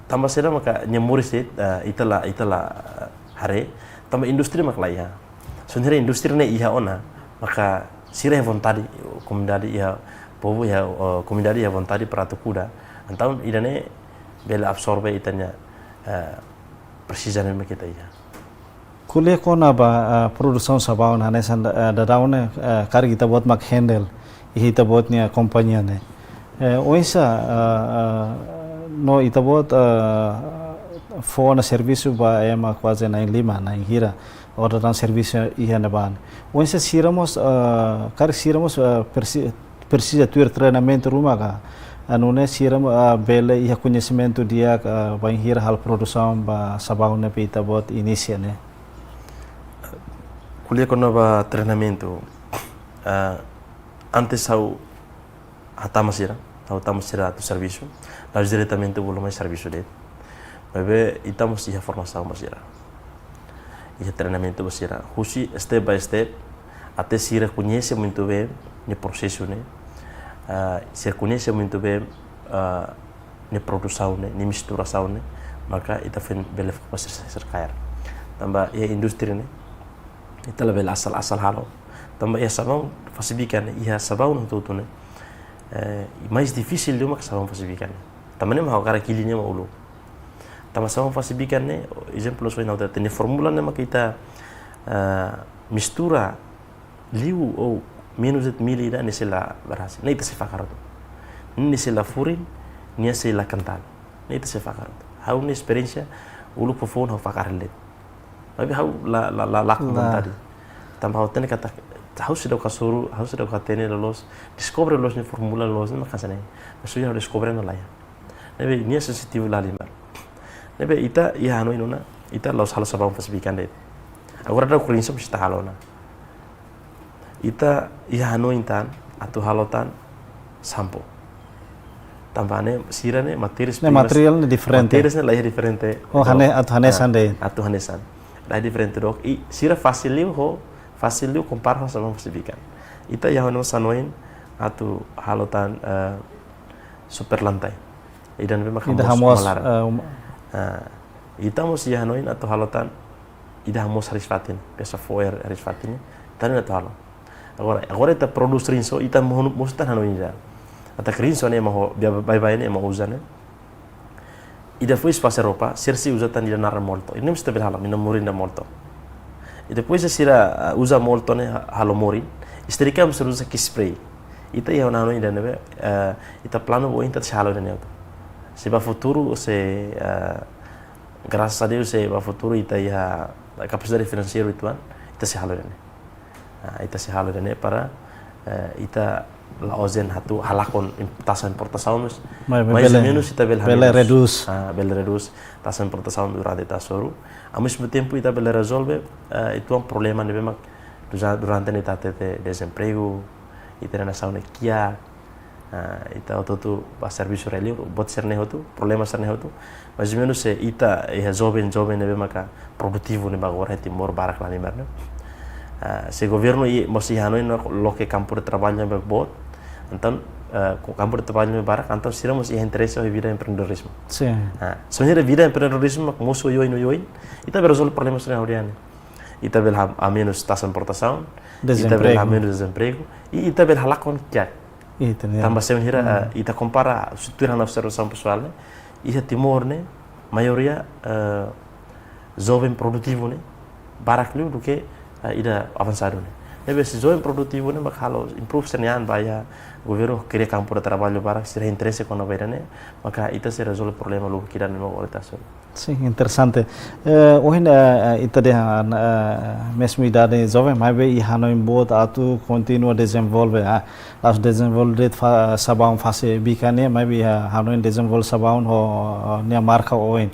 tanba saida maka nia moris, eh, ita la, ita la, eh, haree, tanba indústria maka la iha. Se wainhira indústria ne'e iha ona, maka sira iha vontade, komunidade iha, povu iha, eh, komunidade iha vontade para atu kuda. Entaun ida-ne'e bele absorve ita-nia, eh, presiza ne'ebé ita iha. Ko'alia kona-ba, eh, produsaun sabaun hanesan, eh, daudaun ne'e, eh, karik ita-boot mak handle, iha ita-boot nia kompañia ne'e. Eh, oinsá, eh, eh, no ita-boot, eh, fó ona servisu ba ema kuaze na'in-lima, na'in-hira, ora daudaun servisu iha ne'ebá ne'e. Oinsá sira mós, eh, karik sira mós, eh, presi-, presiza tuir treinamentu ruma ka, ah, nune'e sira, ah, bele iha koñesimentu di'ak, ah, bainhira halo produsaun ba sabaun ne'ebé ita-boot inisia ne'e. Ko'alia kona-ba treinamentu, ah, antes ha'u hatama sira, ha'u hatama sira atu servisu, la'ós diretamente bolu mai servisu de'it. Maibé ita mós iha formasaun ba sira. Iha treinamentu ba sira. Husi step by step, até sira koñese muito bem nia prosesu ne'e. Ah, sira koñese muito bem, ah, nia produsaun ne'e, nia misturasaun ne'e, maka ita foin bele fó ba sira, sira kaer. Tanba iha indústria ne'e, ita labele asal-asal halo. Tanba iha sabaun fase bikan ne'e, iha sabaun hotu-hotu ne'e, eh, mais difisil liu mak sabaun fase bikan ne'e. Tanba ne'e mak ha'u hakarak hili nia mak uluk. Tanba sabaun fase bikan ne'e, ezemplu, se wainhira ita hatene fórmula ne'e mak ita, eh, mistura liu ou menus de'it mili ida, nia sei la berhasil. Ne'e ita sei fakar hotu. Nia sei la furin, nia sei la kental. Ne'e ita sei fakar hotu. Ha'u-nia esperiénsia, uluk foufoun ha'u fakar hela de'it. Maibé ha'u la, la, la, lakon, la, vontade. Tanba ha'u hatene katak, ha'u seidauk hasoru, ha'u seidauk hatene loloos, deskobre loloos nia fórmula loloos, ne'e mak hanesan ne'e. Maibé se ha'u deskobre ona la iha. Ne'ebé nia sensitivu la halimar. Ne'ebé ita iha hanoin ona, ita la'ós halo sabaun fase bikan de'it. Agora daudaun oinsá mós ita halo ona. Ita iha hanoin tan, atu halo tan sampo. Tanba ne'e sira ne'e matérias Ne'e primas, materiál ne'e diferente. Matérias ne'e laiha diferente. Oh, Entaun, hane-, atu hanesan ah, de'it. Atu hanesan. Laiha diferente dook. I sira fasil liu ho, fasil liu kompara ho sabão fase bikan. Ita iha hanoin, hanoin atu halo tan, eh, super lantai. Ida ne'ebé mak Ida hamoos hamoos, uma laran. eh, uma- Ah, ita mós iha hanoin atu halo tan, ida hamoos hariis-fatin, peça foer hariis-fatin, tan atu halo. Agora, agora ita prodús rinso, ita mo-, mós tan hanoin ida. Ita rinso ne'e ema ho, bia-, baibain ne'e ema uza ne'e. Ida foin fase roupa, sira sei uza tan ida naran molto. Ida ne'e mós ita bele halo, mina morin da molto. I depois sira, ah, uza molto ne'e ha-, halo morin. Estrika mós uza ki'ik spray. Ita iha hanoin ida ne'ebé, eh, ita planu ba oin ita sei halo ida ne'e hotu. Se ba futuru, se, eh, graças a Deus, se ba futuru ita iha kapasidade finanseiru uitoan, ita sei halo ida ne'e. Ah, ita sei halo ida ne'e para, eh, ita la'ós de'it atu halakon im-, taxa importasaun, mas Mas mais ou bele, menos ita bele bele hamenus. redús. Ah, bele redús taxa importasaun durante taxa oru. Ao mesmo tempo, ita bele rezolve, eh, uitoan problema ne'ebé mak duza-, durante ne'e ita hatete dezempregu, ita-nia nasaun ne'e kiak, ah, ita hotu-hotu ba servisu rai-liur, buat sira-ne'e hotu, problema sira-ne'e hotu. Mais ou menos se ita iha joven, joven ne'ebé maka produtivu ne'ebá agora iha Timor barak la halimar ne'e. Ah, se governu i mós iha hanoin loke kampu de traballu ne'ebé boot, entaun, eh, ko-, kampu de traballu ne'ebé barak, entaun sira mós iha interese iha vida empreendedorizmu. Sin. Ah, se iha vida empreendedorizmu mak mosu oioin, oioin, ita bele rezolve problema sira-ne'e hodi ane. Ita bele ha-, hamenus taxa importasaun, ita bele Dezempregu. Hamenus dezempregu, i ita bele halakon kiak. Ita ne'e. Tanba se iha, eh, ita kompara, se tuir ha'u-nia observasaun pesoál ne'e, iha Timor ne'e, maioria, eh, joven produtivu ne'e barak liu duké, eh, ida avansadu ne'e. Ne'ebé se joven produtivu ne'e mak halo improve sira-nia an ba iha governu kria kampu de traballu barak, sira interese kona-ba ida ne'e, maka ita sei rezolve problema lubuk ida ne'ebé mak oras ohin. Sin, interesante. Eh, ohin, eh, eh, ita dehan, eh, mezmu idade joven, maibé iha hanoin boot atu kontinua dezenvolve, ah, la'ós dezenvolve de'it fa-, sabaun fase bikan ne'e, maibé iha hanoin dezenvolve sabaun ho, ho nia marka oin.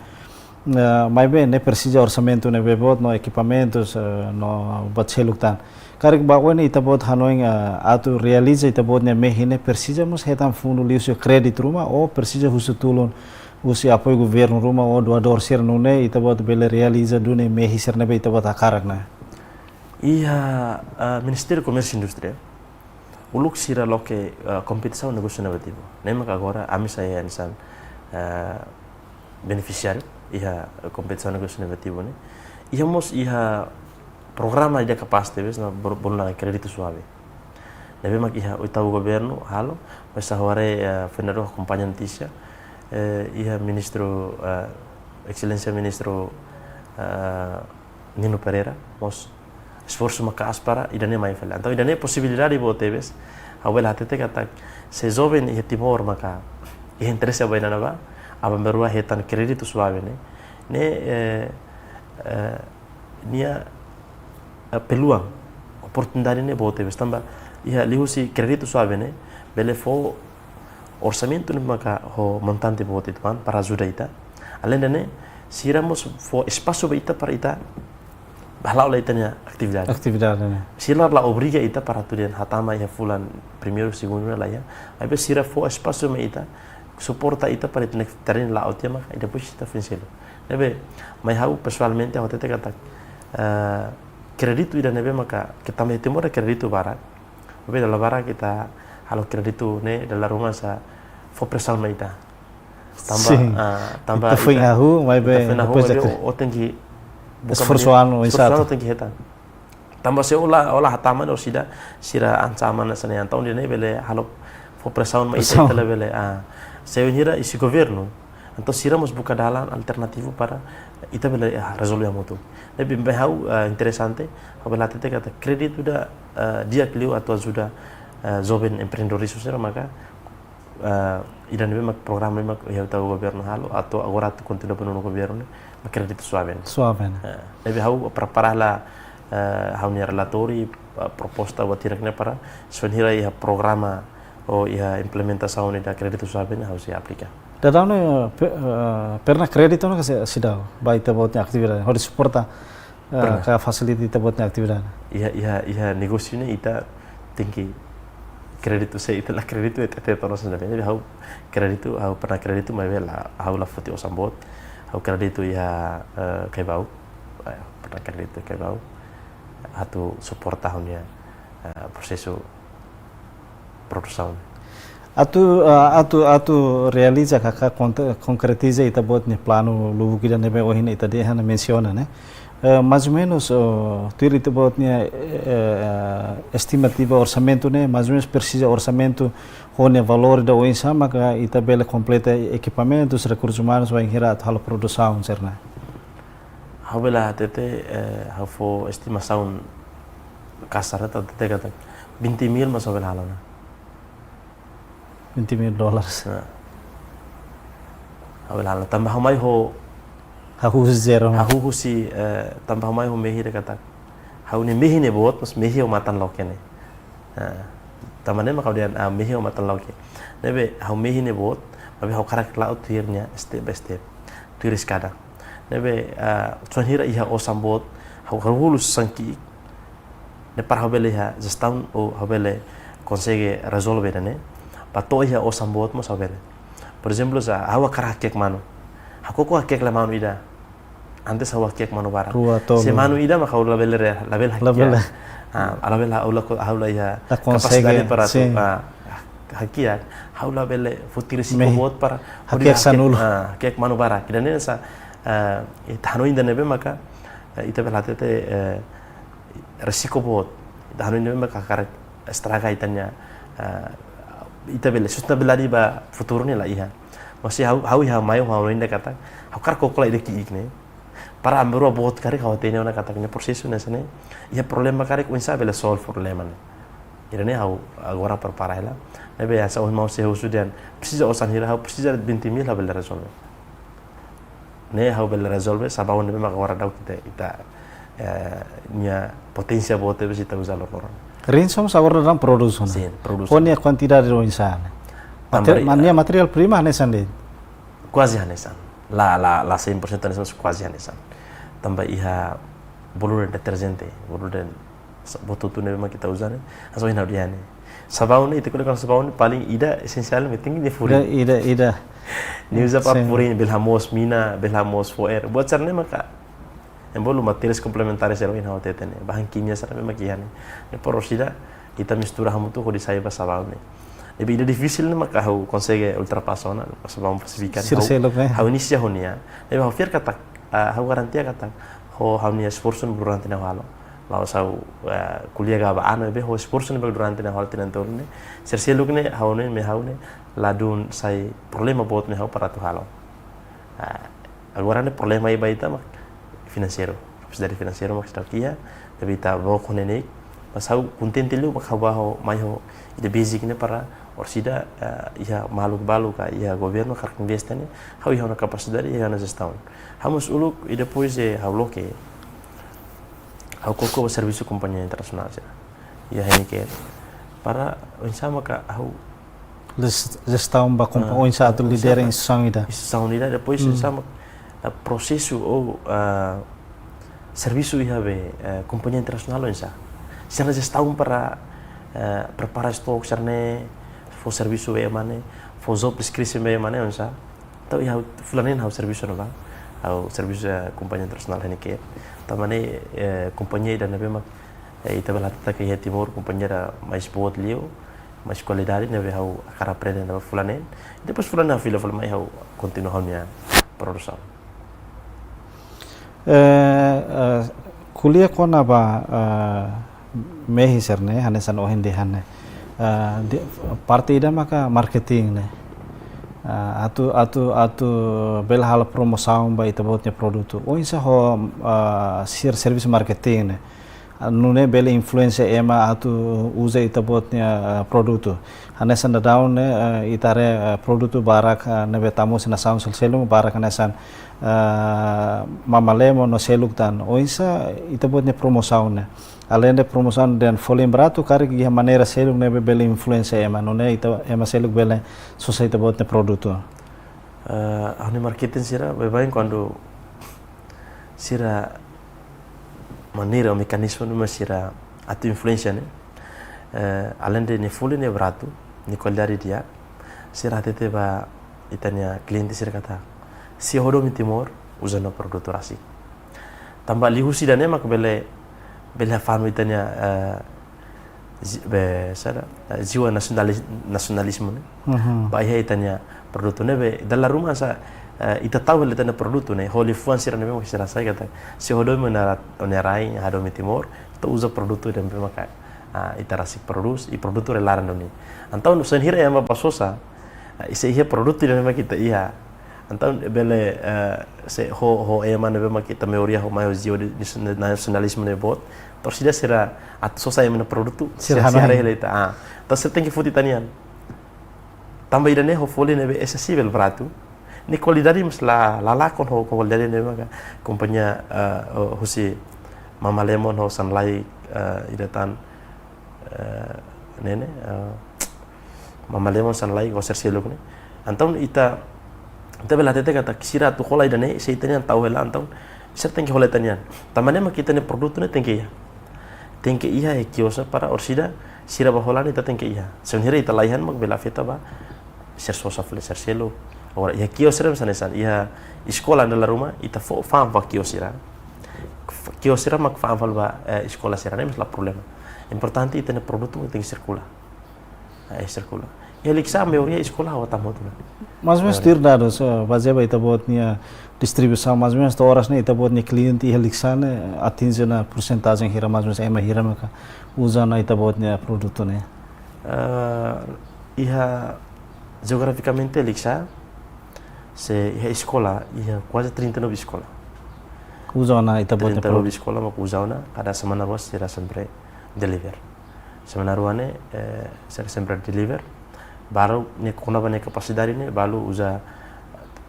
Eh, maibé ne'e presiza orsamentu ne'ebé boot no ekipamentus, eh, no buat seluk tan. Karik ba oin ita-boot hanoin, eh, atu realiza ita-boot nia mehi ne'e presiza mós hetan fundu liuhusi kréditu ruma ou presiza husu tulun husi apoiu governu ruma ou doadór sira nune'e ita-boot bele realiza duni mehi sira ne'ebé ita-boot hakarak ne'e. Iha, eh, Ministériu Komérsiu Indústria, uluk sira loke, eh, kompetisaun negósiu inovativu. Ne'e mak agora ami sai hanesan, eh, benefisiáriu iha kompetisaun negósiu inovativu ne'e. Iha mós iha programa ida kapás tebes no bol-, bolu naran kréditu suave. Ne'ebé mak iha oitavu governu halo, mas agora, eh, foin daudauk akompaña notísia, eh, iha ministru, eh, Exelénsia Ministru, eh, Nino Pereira, mós esforsu maka'as para ida ne'e mai fali. Entaun ida ne'e posibilidade boot tebes, ha'u bele hatete katak se joven iha Timor maka iha interese ba ida-ne'ebá, aban-bainrua hetan kréditu suave ne'e, ne'e, eh, eh, nia, eh, peluang, oportunidade ne'e boot tebes tanba iha liuhusi kréditu suave ne'e bele fó orsamentu ne'ebé maka ho montante boot uitoan para ajuda ita. Aleinde ne'e, sira mós fó espasu ba ita para ita hala'o lai ita-nia atividade. Atividade ne'e. Sira la obriga ita para atu dehan hatama iha fulan primeiru, segundu ne'e lae. Maibé sira fó espasu mai ita, suporta ita para ita-nia atividade la'o tiha maka, i depois ita foin selu. Ne'ebé, mai ha'u pesoalmente ha'u hatete katak, eh, kréditu ida ne'ebé maka, ke tanba iha Timor kréditu barak. Maibé dala barak ita halo kréditu ne'e dala ruma sa fó presaun mai ita. Tanba, Sin. Ah, tanba Ita foin ita, hahú, maibé ita foin hahú, depois maibé ita o, o tenke buka Esforsu maneira, anu, esforsu exato. Anu tenke hetan. Tanba se o la, o la hatama no sira ancaman hanesan ne'e, entaun ida ne'e bele halo fó presaun mai ita, Presaun. Ita labele. Ah, se bainhira iha governu, entaun sira mós buka dalan alternativu para ita bele, ah, rezolve hamutuk. Ne'ebé, ba ha'u, ah, interesante, ha'u bele hatete katak kréditu ida, ah, di'ak liu atu ajuda, ah, joven empreendedorizmu sira maka, ah, ida ne'ebé mak programa ne'ebé mak iha oitavu governu halo, atu agora atu kontinua ba nonu governu ne'e, mak kréditu suave ne'e. Suave ne'e. Ah, ne'ebé ha'u prepara hela, ah, ha'u-nia relatóriu, ah, proposta buat hirak ne'e para se bainhira iha programa ou iha implementasaun ida kréditu suave ne'e ha'u sei aplika. Daudaun ne'e, pe-, eh, pernah kréditu ne'e ka sei, seidauk, ba ita-boot nia atividade, hodi suporta, eh, Pernah. Ka fasilita ita-boot nia atividade. Iha, iha, iha negósiu ne'e ita tenke kréditu, se ita la kréditu, ita, ita tono sendiri. Jadi ha'u kréditu, ha'u pernah kréditu, maibé la, ha'u la foti osan boot. Ha'u kréditu iha, eh, Caibau. Eh, pernah kréditu Caibau. Atu suporta ha'u-nia, eh, prosesu produsaun. Atu, eh, atu, atu realiza ka, ka konte-, konkretiza ita-boot nia planu lubuk ida ne'ebé ohin ita dehan mensiona, ne'e. Eh, mais ou menus, oh, tuir ita-boot nia, eh, estimativa orsamentu ne'e, mais ou menus presiza orsamentu ho nia valór ida oinsá maka ita bele kompleta ekipamentus, rekursus umanus, bainhira atu halo produsaun sira-ne'e. Ha'u bele hatete, eh, ha'u fó estimasaun kasar, atu hatete katak vinte mil mós ha'u bele halo ona. Vinte mil dólares. Nah. Ha'u bele halo ona. Tanba ha'u mai ho, ha'u husi zero. Ha'u husi, eh, tanba ha'u mai ho mehi ida katak, ha'u-nia mehi ne'e boot, mas mehi ho matan loke ne'e. Nah, tanba ne'e maka ha'u dehan, ah, mehi ho matan loke. Ne'ebé ha'u mehi ne'e boot, maibé ha'u hakarak la'o tuir nia step by step. Tuir eskada. Ne'ebé, ah, bainhira iha osan boot, ha'u, ha'u halo sanki, ne'e para ha'u bele iha jestaun ou ha'u bele konsege rezolve ida-ne'e. Ba to'o iha osan boot mós ha'u bele. Por ezemplu, se ha'u hakarak hakiak manu. Ha'u koko hakiak lai manu ida. Antes ha'u hakiak manu barak. Rua, tolu. Se manu ida maka ha'u labele re-, labele hakiak. Labele. Ah, labele ha'u la ko-, ha'u la iha, la konsege, kapasidade para atu, sin, ah, hakiak. Ha'u labele foti risiko, mehi, boot para hakiak, hakiak sanulu. Ah, hakiak manu barak. Ida-ne'e hanesan, ah, ita hanoin ida ne'ebé maka, eh, ita bele hatete, eh, risiko boot. Ita hanoin ida ne'ebé maka hakarak estraga ita-nia, eh, ita bele sustentabilidade ba futuru ne'e la iha. Mas se ha'u, ha'u iha mai, ha'u hanoin ida katak, ha'u hakarak koko lai ida ki'ik ne'e. Para ami rua boot karik ha'u hatene ona katak nia prosesu ne'e hanesan ne'e. Iha problema karik oinsá bele solve problema ne'e. Ida-ne'e ha'u agora prepara hela. Ne'ebé hanesan ohin maun sei husu dehan, presiza osan hira, ha'u presiza vinte mil ha'u bele rezolve. Ne'e ha'u bele rezolve, Sabaun ne'ebé maka agora daudaun ita, ita, eh, nia poténsia boot ne'ebé ita uza loron-loron. Rinso mós agora daudaun prodús ona. Sin, prodús ona. Ho nia kuantidade oinsá ne'e? Tanba, mater-, ma-, nia, eh, matéria prima hanesan de'it? Kuaze hanesan. La, la, la cem por cento hanesan, mas kuaze hanesan. Tanba iha bolu deterjente, bolu sa-, buat hotu ne'ebé mak ita uza ne'e, hanesan ohin ha'u dehan ne'e. Sabaun ne'e, ita ko'alia kona-ba sabaun ne'e, paling ida esensiál ne'e tenke nia furin. Ida, ida, ida. Nia uza para, sin, furin, bele hamoos mina, bele hamoos fo'er. Buat sira-ne'e maka, ema bolu materiais komplementares sira ohin ha'u hatete ne'e. Bahan kimia sira-ne'e mak iha ne'e. Ne'e para orsida, ita mistura hamutuk hodi sai ba sabaun ne'e. Ne'ebé ida difisil ne'e maka ha'u konsege ultrapasa ona, sabaun Pasifika. Sira seluk ne'e. Ha'u, ha'u inisia ho nia. Ne'ebé ha'u fiar katak, ah, ha'u garantia katak, ho ha'u-nia esforsu durante ne'e ha'u halo. La'ós ha'u, eh, ko'alia gaba-an, ne'ebé ho esforsu ne'ebé durante ne'e ha'u halo tinan tolu ne'e. Sira seluk ne'e, ha'u ne'e, mai ha'u ne'e, ladún sai problema boot mai ha'u para atu halo. Ah, agora ne'e problema iha ba ita mak finanseiru. Kapasidade finanseiru mak seidauk iha, ne'ebé ita book ho neineik. Mas ha'u kontente liu mak ha'u bá ho, mai ho ida basic ne'e para orsida, eh, iha maluk balu ka iha governu hakarak investe ne'e, ha'u iha ona kapasidade, iha ona jestaun. Ha'u mós uluk, i depois de ha'u loke, ha'u koko ba servisu kompañia internasionál sira. Iha Heineken. Para oinsá maka ha'u les-, jestaun ba kompa-, ah, oinsá atu, oinsá lidera ba instituisaun ida. Instituisaun ida, depois, hmm, oinsá mak, ah, prosesu ou, ah, servisu iha be, eh, kompañia internasionál oinsá. Sira-nia jestaun para, eh, prepara estok sira-ne'e, fó servisu ba ema ne'e, fó job description ba ema ne'e oinsá. Entaun iha fulan neen ha'u servisu ona ba, ha'u servisu, eh, kompañia internasionál Heineken. Tanba ne'e, eh, kompañia ida ne'ebé mak, eh, ita bele hatete katak iha Timor kompañia ida mais boot liu, mais kualidade, ne'ebé ha'u hakarak aprende ona ba fulan neen. Depois fulan neen ha'u fila fali mai ha'u kontinua ha'u-nia produsaun. Eh, eh, ko'alia kona-ba, eh, mehi sira-ne'e, hanesan ohin dehan ne'e. Eh, di, parte ida maka marketing ne'e. Eh, atu, atu, atu bele halo promosaun ba ita-boot nia produtu. Oinsá ho, eh, sira servisu marketing ne'e. Ah, nune'e bele influensia ema atu uza ita-boot nia, eh, produtu. Hanesan daudaun ne'e, eh, ita haree, eh, produtu barak, eh, ne'ebé tama husi nasaun sel-, seluk barak hanesan, eh, mama-lemo no seluk tan. Oinsá ita-boot nia promosaun ne'e. Aleinde promosaun dehan folin baratu karik iha maneira seluk ne'ebé bele influensia ema. Nune'e ita, ema seluk bele sosa ita-boot nia produtu. Eh, ha'u-nia marketing sira, baibain kuandu sira maneira ou mekanizmu ne'ebé sira atu influensia ne'e. Eh, além de nia folin ne'e baratu, nia kualidade di'ak, sira hatete ba ita-nia kliente sira katak, se ho domin Timor, uza ona produtu rasik. Tanba liuhusi ida-ne'e mak bele, bele hafanu ita-nia, eh, ji-, be, saida, eh, jiwa nasionalis-, nasionalizmu ne'e. Mhm. Ba iha ita-nia produtu ne'ebé, dala ruma sá, eh, ita tau hela ita-nia produtu ne'e, ho liafuan sira ne'ebé mak sira sai katak, se ho domin ó-nia ra-, ó-nia rain, hadomi Timor, ita uza produtu ida ne'ebé maka, ah, ita rasik prodús, i produtu ne'e laran duni. Entaun, se bainhira ema bá sosa, ah, i se iha produtu ida ne'ebé mak ita iha. Entaun, bele, eh, se ho, ho ema ne'ebé mak ita maioria ho mai ho jiwa de, de, de nasionalizmu ne'e boot. Torsida sira atu sosa ema nia produtu, sira, sira, sira hanoin. Haree hela ita. Ah, entaun sira tenke foti ita-nian. Tanba ida-ne'e ho folin ne'ebé acessível, baratu. Nia kualidade mós la, la lakon ho, ho kualidade ne'ebé maka kompañia, eh, ho, husi Mama Lemon ho Sunlight, eh, ida tan, eh, ne'e ne'e, eh, Mama Lemon, Sunlight ho Sherry Shellock ne'e. Entaun ita, ita bele hatete katak sira atu hola ida-ne'e, se ita-nian tau hela, entaun sira tenke hola ita-nian. Tanba ne'e mak ita-nia produtu ne'e tenke iha. Tenke iha iha kios para orsida, sira bá hola ne'e ita tenke iha. Se bainhira ita laiha mak bele afeta ba sira sosa fali, sira selu. Agora, iha kios sira misalnya san, iha eskola dala ruma, ita fó fa'an ba kios sira. Kios sira mak fa'an fali ba, eh, eskola sira, ne'e mós la problema. Importante ita-nia produtu tenke sirkula. Eh, sirkula. Iha Likisá maioria eskola ha'u hatama hotu ona. Mais ou menos, maioria. Tuir dadus, eh, bazeia ba ita-boot nia distribuisaun, mais ou menos to'o oras ne'e ita-boot nia kliente iha Likisá ne'e atinje ona porsentajen hira, mais ou menos ema hira maka uza ona ita-boot nia produtu ne'e? Eh, iha jeografikamente Likisá, se iha eskola, iha kuaze trinta e nove eskola. Uza ona ita-boot nia produtu. Trinta e nove eskola mak uza ona, kada semana rua sira sempre deliver. Semana rua ne'e, eh, sira sempre deliver. Balu ne'e kona-ba nia kapasidade ne'e, balu uza,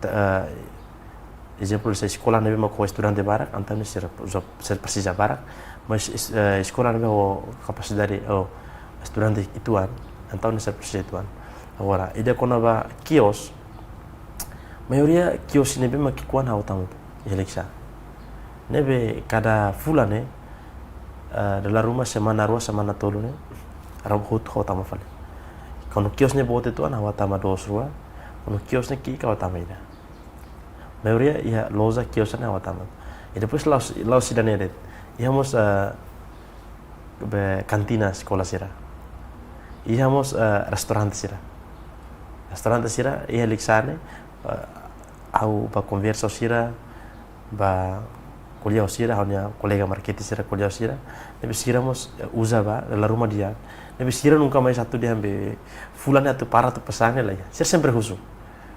eh, ezemplu, se eskola ne'ebé mak ho estudante barak, entaun ne'e sira uza, sira presiza barak. Mais es-, eh, eskola ne'ebé ho kapasidade, ho estudante uitoan, entaun ne'e sira presiza uitoan. Agora, ida kona-ba kios, maioria kios ne'ebé mak ki'ikoan ha'u hatama hotu, iha Likisá. Ne'ebé kada fulan ne'e, eh, dala ruma semana rua, semana tolu ne'e, ha'u hotu ha'u hatama fali. Kuandu kios ne'e boot uitoan ha'u hatama dois rua, kuandu kios ne'e ki'ik ha'u hatama ida. Maioria iha loja kios ne'e ha'u hatama. I depois la'ós, la'ós ida-ne'e de'it. Iha mós, eh, be kantina eskola sira. Iha mós, eh, restaurante sira. Restaurante sira, iha Likisá ne'e, eh, ha'u bá konversa ho sira, bá ko'alia ho sira, ha'u-nia kolega marketing sira ko'alia ho sira. Ne'ebé sira mós, eh, uza ba, dala ruma di'ak. Ne'ebé sira nunka mais atu dehan be fulan ne'e atu para atu pesan ne'e lae. Sira sempre husu.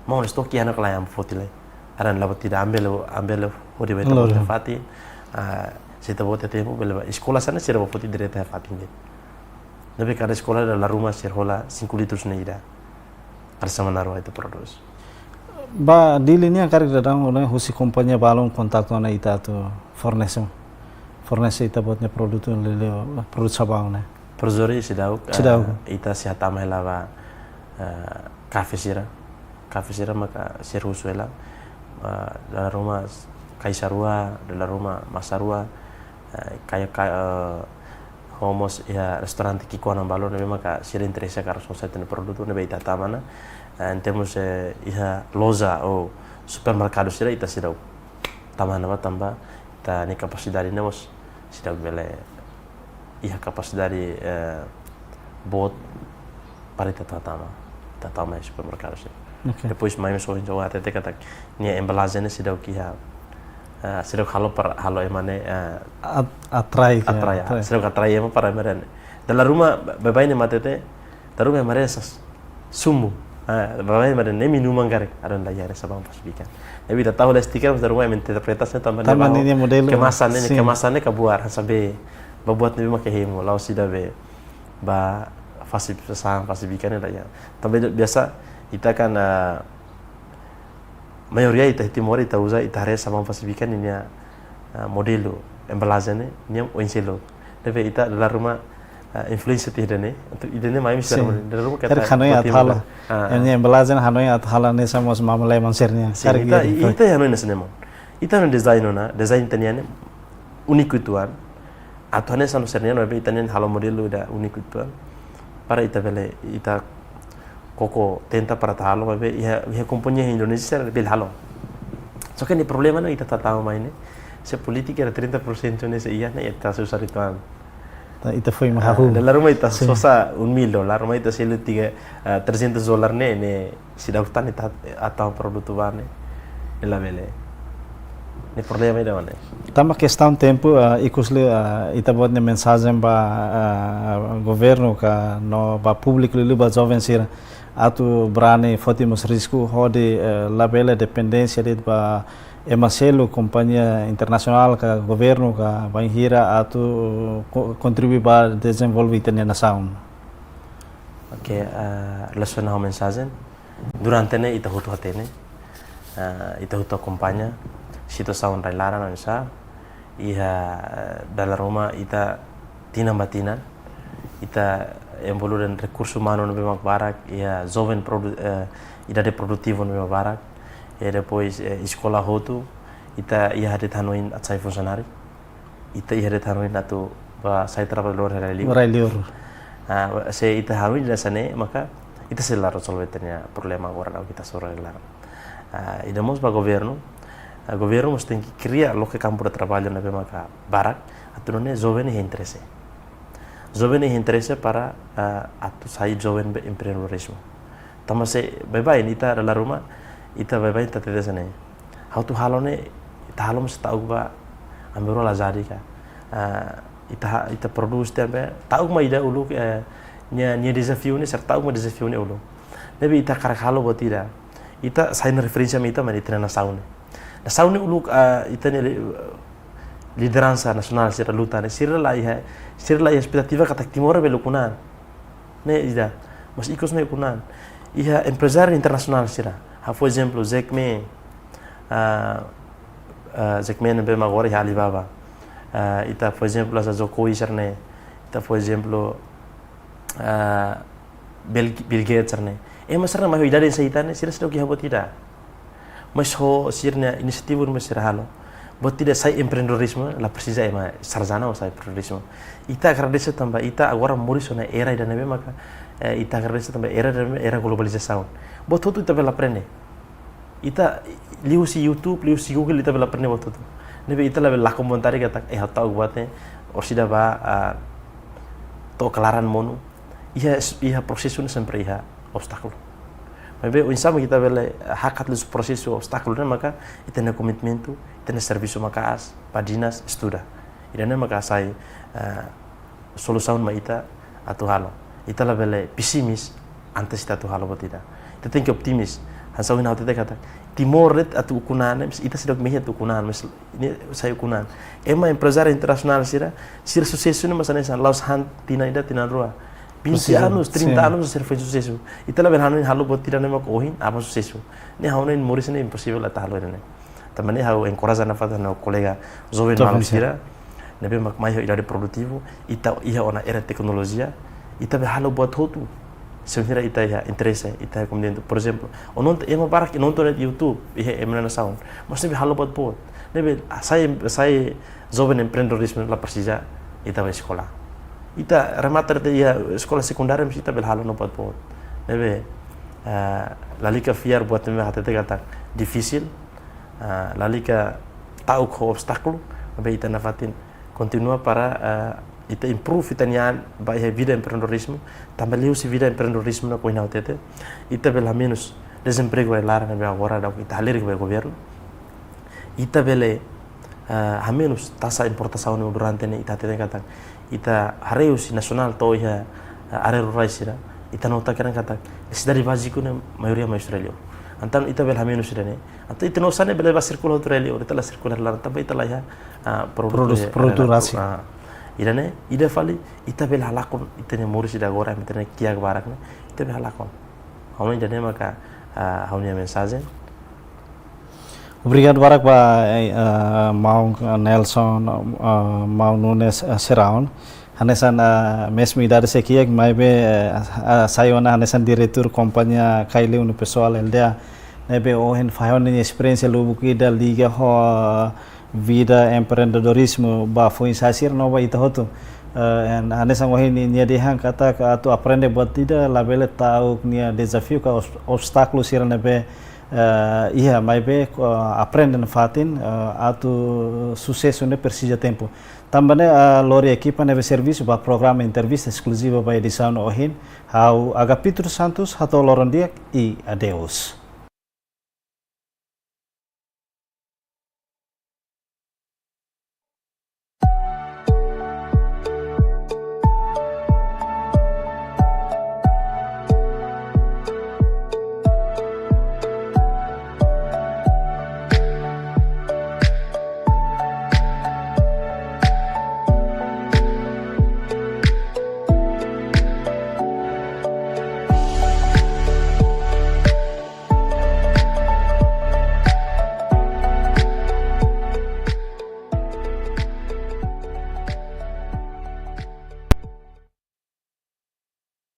Maun, stok iha ona ka lae, ami foti lai. Aran la buat ida, ami bele, ami bele hodi ba ita-boot nia fatin. Ah, se ita-boot iha tempu bele ba eskola sira ne'e sira bá foti direta iha fatin de'it. Ne'ebé kada eskola dala ruma sira hola cinco litros ne'e ida. Kada semana rua ita prodús. Ba Dili nian karik daudaun ne'e husi kompañia balun kontaktu ona ita atu fornese. Fornese ita-boot nia produtu, liuliu produtu sabaun ne'e. Profesór, seidauk, seidauk. Eh, ita sei hatama hela ba, eh, kafe sira. Kafe sira maka sira husu hela. Eh, dala ruma kaixa rua, dala ruma masa rua, eh, kayak ka-, eh, ho mós iha restaurante ki'ikoan balu ne'ebé maka sira interese karik sosa ita-nia produtu ne'ebé ita hatama ona. Eh, en termos, eh, iha loja ou supermerkadu sira ita seidauk hatama ona ba tanba ita-nia kapasidade ne'e mós seidauk bele iha kapasidade, eh, boot para ita hatama, ita hatama iha supermerkadu sira. Oke. Depois mai mós ohin ha'u hatete katak nia embalajen ne'e seidauk iha, eh, seidauk halo para halo ema ne'e, eh, at-, atrai ke, atrai, ah, atrai. Seidauk atrai ema para ema haree. Dala ruma baibain ne'e ema hatete, dala ruma ema haree sá, sumbu. Ah, baibain ema haree ne'e minuman karik, aron la iha ne'e sabaun fase bikan. Ne'ebé ita tau hela stiker, mas dala ruma ema interpreta hanesan tanba ne'e, tanba ne'e, ne'e modelu. Kemasan ne'e, sim, kemasan ne'e kabuar, hanesan be, ba buat ne'ebé mak iha hemu, la'ós ida be ba fase, sabaun fase bikan ne'e la iha. Tanba biasa ita kan, ah, maioria ita iha Timor ita uza, ita haree sabaun fase bikan ninia, ah, modelu, embalajen ne'e, nia oin seluk. Ne'ebé ita dala ruma, ah, influensia tiha ida-ne'e, atu ida-ne'e mai misi, sim, dala ruma, karik katak hanoin buat atu halo. Ah, ah. Nia embalajen hanoin atu halo hanesan mós Mama Lemon sira-nian. Sim, karik ita, ita, ita hanoin hanesan ne'e mós. Ita hanoin design ona, design ita-nian ne'e úniku uitoan. Atu hanesan sira-nian, maibé ita-nian halo modelu ida úniku uitoan. para ita bele, ita koko tenta para atu halo, maibé iha, iha kompañia Indonézia sira bele halo. Só ke ne'e problema ne'e ita tau mai ne'e, se polítika era trinta por cento ne'e, se iha ne'e ita susar itu an. Ita foin mai hahú. Dala ruma ita sosa un mil dólar, ruma ita selu tiga, ah, trezentos dólar ne'e, ne'e seidauk tan ita atu halo produtu ba ne'e, ne'e labele. Ne'e problema ida ne'e. Tanba kestaun tempu, ah, ikus liu, ah, ita-boot nia mensajen ba, ah, governu ka no ba públiku liuliu ba joven sira atu brani foti mós risku hodi, eh, labele dependénsia de'it ba ema seluk, kompañia internasionál ka governu ka bainhira atu ko-, kontribui ba dezenvolve ita-nia nasaun. Oke, eh, relasiona ho mensajen. Durante ne'e ita hotu hatene, eh, ita hotu akompaña situasaun rai-laran oinsá, iha, eh, dala ruma ita tinan ba tinan, ita envolve rekursu umanu ne'ebé mak barak, iha joven produ-, eh, idade produtivu ne'ebé mak barak, i depois, eh, eskola hotu, ita iha de'it hanoin atu sai funsionáriu. Ita iha de'it hanoin atu bá sai traballadór rai-liur. Rai-liur. Ah, se ita hanoin hanesan ne'e, maka ita sei la rezolve ita-nia problema agora daudaun ita sosa rai-laran. Ah, ida mós ba governu, ah, governu mós tenke kria loke kampu de traballu ne'ebé maka barak, atu nune'e joven iha interese. Joven iha interese para, ah, atu sai joven ba empreendedorizmu. Tanba se baibain ita dala ruma, ita baibain ita hatete hanesan ne'e. Ha'u atu halo ne'e, ita halo mós ta'uk ba, ami-rua la jadi ka. Ah, ita ha-, ita prodús tiha be, ta'uk mak ida uluk, eh, nia, nia dezafiu ne'e, sira ta'uk mak dezafiu ne'e uluk. Ne'ebé ita hakarak halo buat ida. Ita sai ona referénsia mai ita mak ita-nia nasaun ne'e. Nasaun ne'e uluk, ah, ita-nia li-, lideransa nasionál sira luta ne'e, sira la iha, sira la iha espetativa katak Timor bele ukun an. Ne'e ida, mas ikus ne'e ukun an. Iha emprezáriu internasionál sira. Ha'u fó ezemplu, Jack Ma, ah, ah, Jack Ma ne'ebé mak agora iha Alibaba. Ah, ita fó ezemplu hanesan Joe Koi sira-ne'e. Ita fó ezemplu, ah, Bill, Bill Gates sira-ne'e. Ema sira-ne'e mai ho idade hanesan ita ne'e, sira seidauk iha buat ida. Mas ho sira-nia inisiativa ne'ebé sira halo. Buat ida sai empreendedorizmu, la presiza ema sarjana hodi sai empreendedorizmu. Ita agradese tanba ita agora moris ona era ida ne'ebé maka, eh, ita agradese tanba era ida ne'ebé era globalizasaun. Buat hotu ita bele aprende. Ita liuhusi YouTube, liuhusi Google, ita bele aprende buat hotu. Ne'ebé ita labele lakon vontade katak, eh, ha'u ta'uk buat ne'e, orsida bá, ah, to'o klaran monu. Iha, iha prosesu ne'e sempre iha obstákulu. Maibé oinsá mak ita bele hakat liu prosesu obstákulu ne'e maka ita-nia komitmentu, ita-nia servisu maka'as, badinas, estuda. Ida-ne'e maka sai, eh, solusaun mai ita atu halo. Ita labele pesimis antes ita atu halo buat ida. Ita tenke optimis. Hanesan ohin ha'u hatete katak Timor de'it atu ukun an, mas ita seidauk mehi atu ukun an, mas ne'e sai ukun an. Ema emprezáriu internasionál sira, sira susesu ne'e mak hanesan la'ós han tinan ida, tinan rua. Vinte anos, trinta anos sira foin susesu. Ita labele hanoin halo buat ida ne'e mak ohin, aban susesu. Ne'e ha'u hanoin moris ne'e imposivel atu halo ida-ne'e. Tanba ne'e ha'u enkoraja nafatin ha'u-nia kolega joven maluk sira ne'ebé mak mai ho idade produtivu, ita iha ona era teknolojia, ita bele halo buat hotu. Se bainhira ita iha interese, ita iha komitmentu. Por ezemplu, ó nonton, ema barak nonton iha YouTube, iha ema nia nasaun. Mas ne'ebé halo buat boot. Ne'ebé sai, sai joven empreendedorizmu la presiza ita bá eskola. Ita remata de'it iha eskola sekundária, mas ita bele halo ona buat boot. Ne'ebé, eh, lalika fiar buat ne'ebé hatete katak difisil, ah, lalika ta'uk ho obstákulu, maibé ita nafatin kontinua para, ah, ita improve ita-nia an ba iha vida empreendedorizmu, tanba liuhusi vida empreendedorizmu ne'e ohin ha'u hatete, ita bele hamenus dezempregu rai-laran ne'ebé agora daudaun ita halerik ba governu. Ita bele, ah, hamenus taxa importasaun ne'e durante ne'e ita hateten katak ita haree husi nasionál to'o iha, ah, área rurál sira, ita nota kedan katak nesesidade báziku ne'e maioria mai husi rai-liur. Entaun ita bele hamenus ida-ne'e. Entaun ita-nia osan ne'e bele bá sirkula hotu rai-liur, ita la sirkula rai-laran tanba ita la iha, ah, produtu, produtu, eh, produtu rasik. Ah, ida-ne'e, ida fali, ita bele halakon ita-nia moris ida agora, ita-nia kiak barak ne'e, ita bele halakon. Ha'u-nia ida-ne'e maka, ah, ha'u-nia mensajen. Obrigadu barak ba, eh, eh, maun Nelson, eh, maun Nunes, eh, Seraun. Hanesan, eh, mezmu idade sei kiak, maibé, eh, eh, sai ona hanesan diretór kompañia Kaili Unipessoal L D A. Ne'ebé ohin fahe ona nia esperiénsia lubuk ida liga ho, eh, vida empreendedorizmu ba foin-sa'e sira no ba ita hotu. Eh, hanesan ohin nia dehan katak atu aprende buat ida labele ta'uk nia dezafiu ka obstákulu sira ne'ebé iha, maibé aprende nafatin atu susesu ne'e presiza tempu. Tanba ne'e lori ekipa ne'ebé servisu ba programa entrevista eskluziva ba edisaun ohin, ha'u Agapito Santos hato'o loron di'ak i adeus.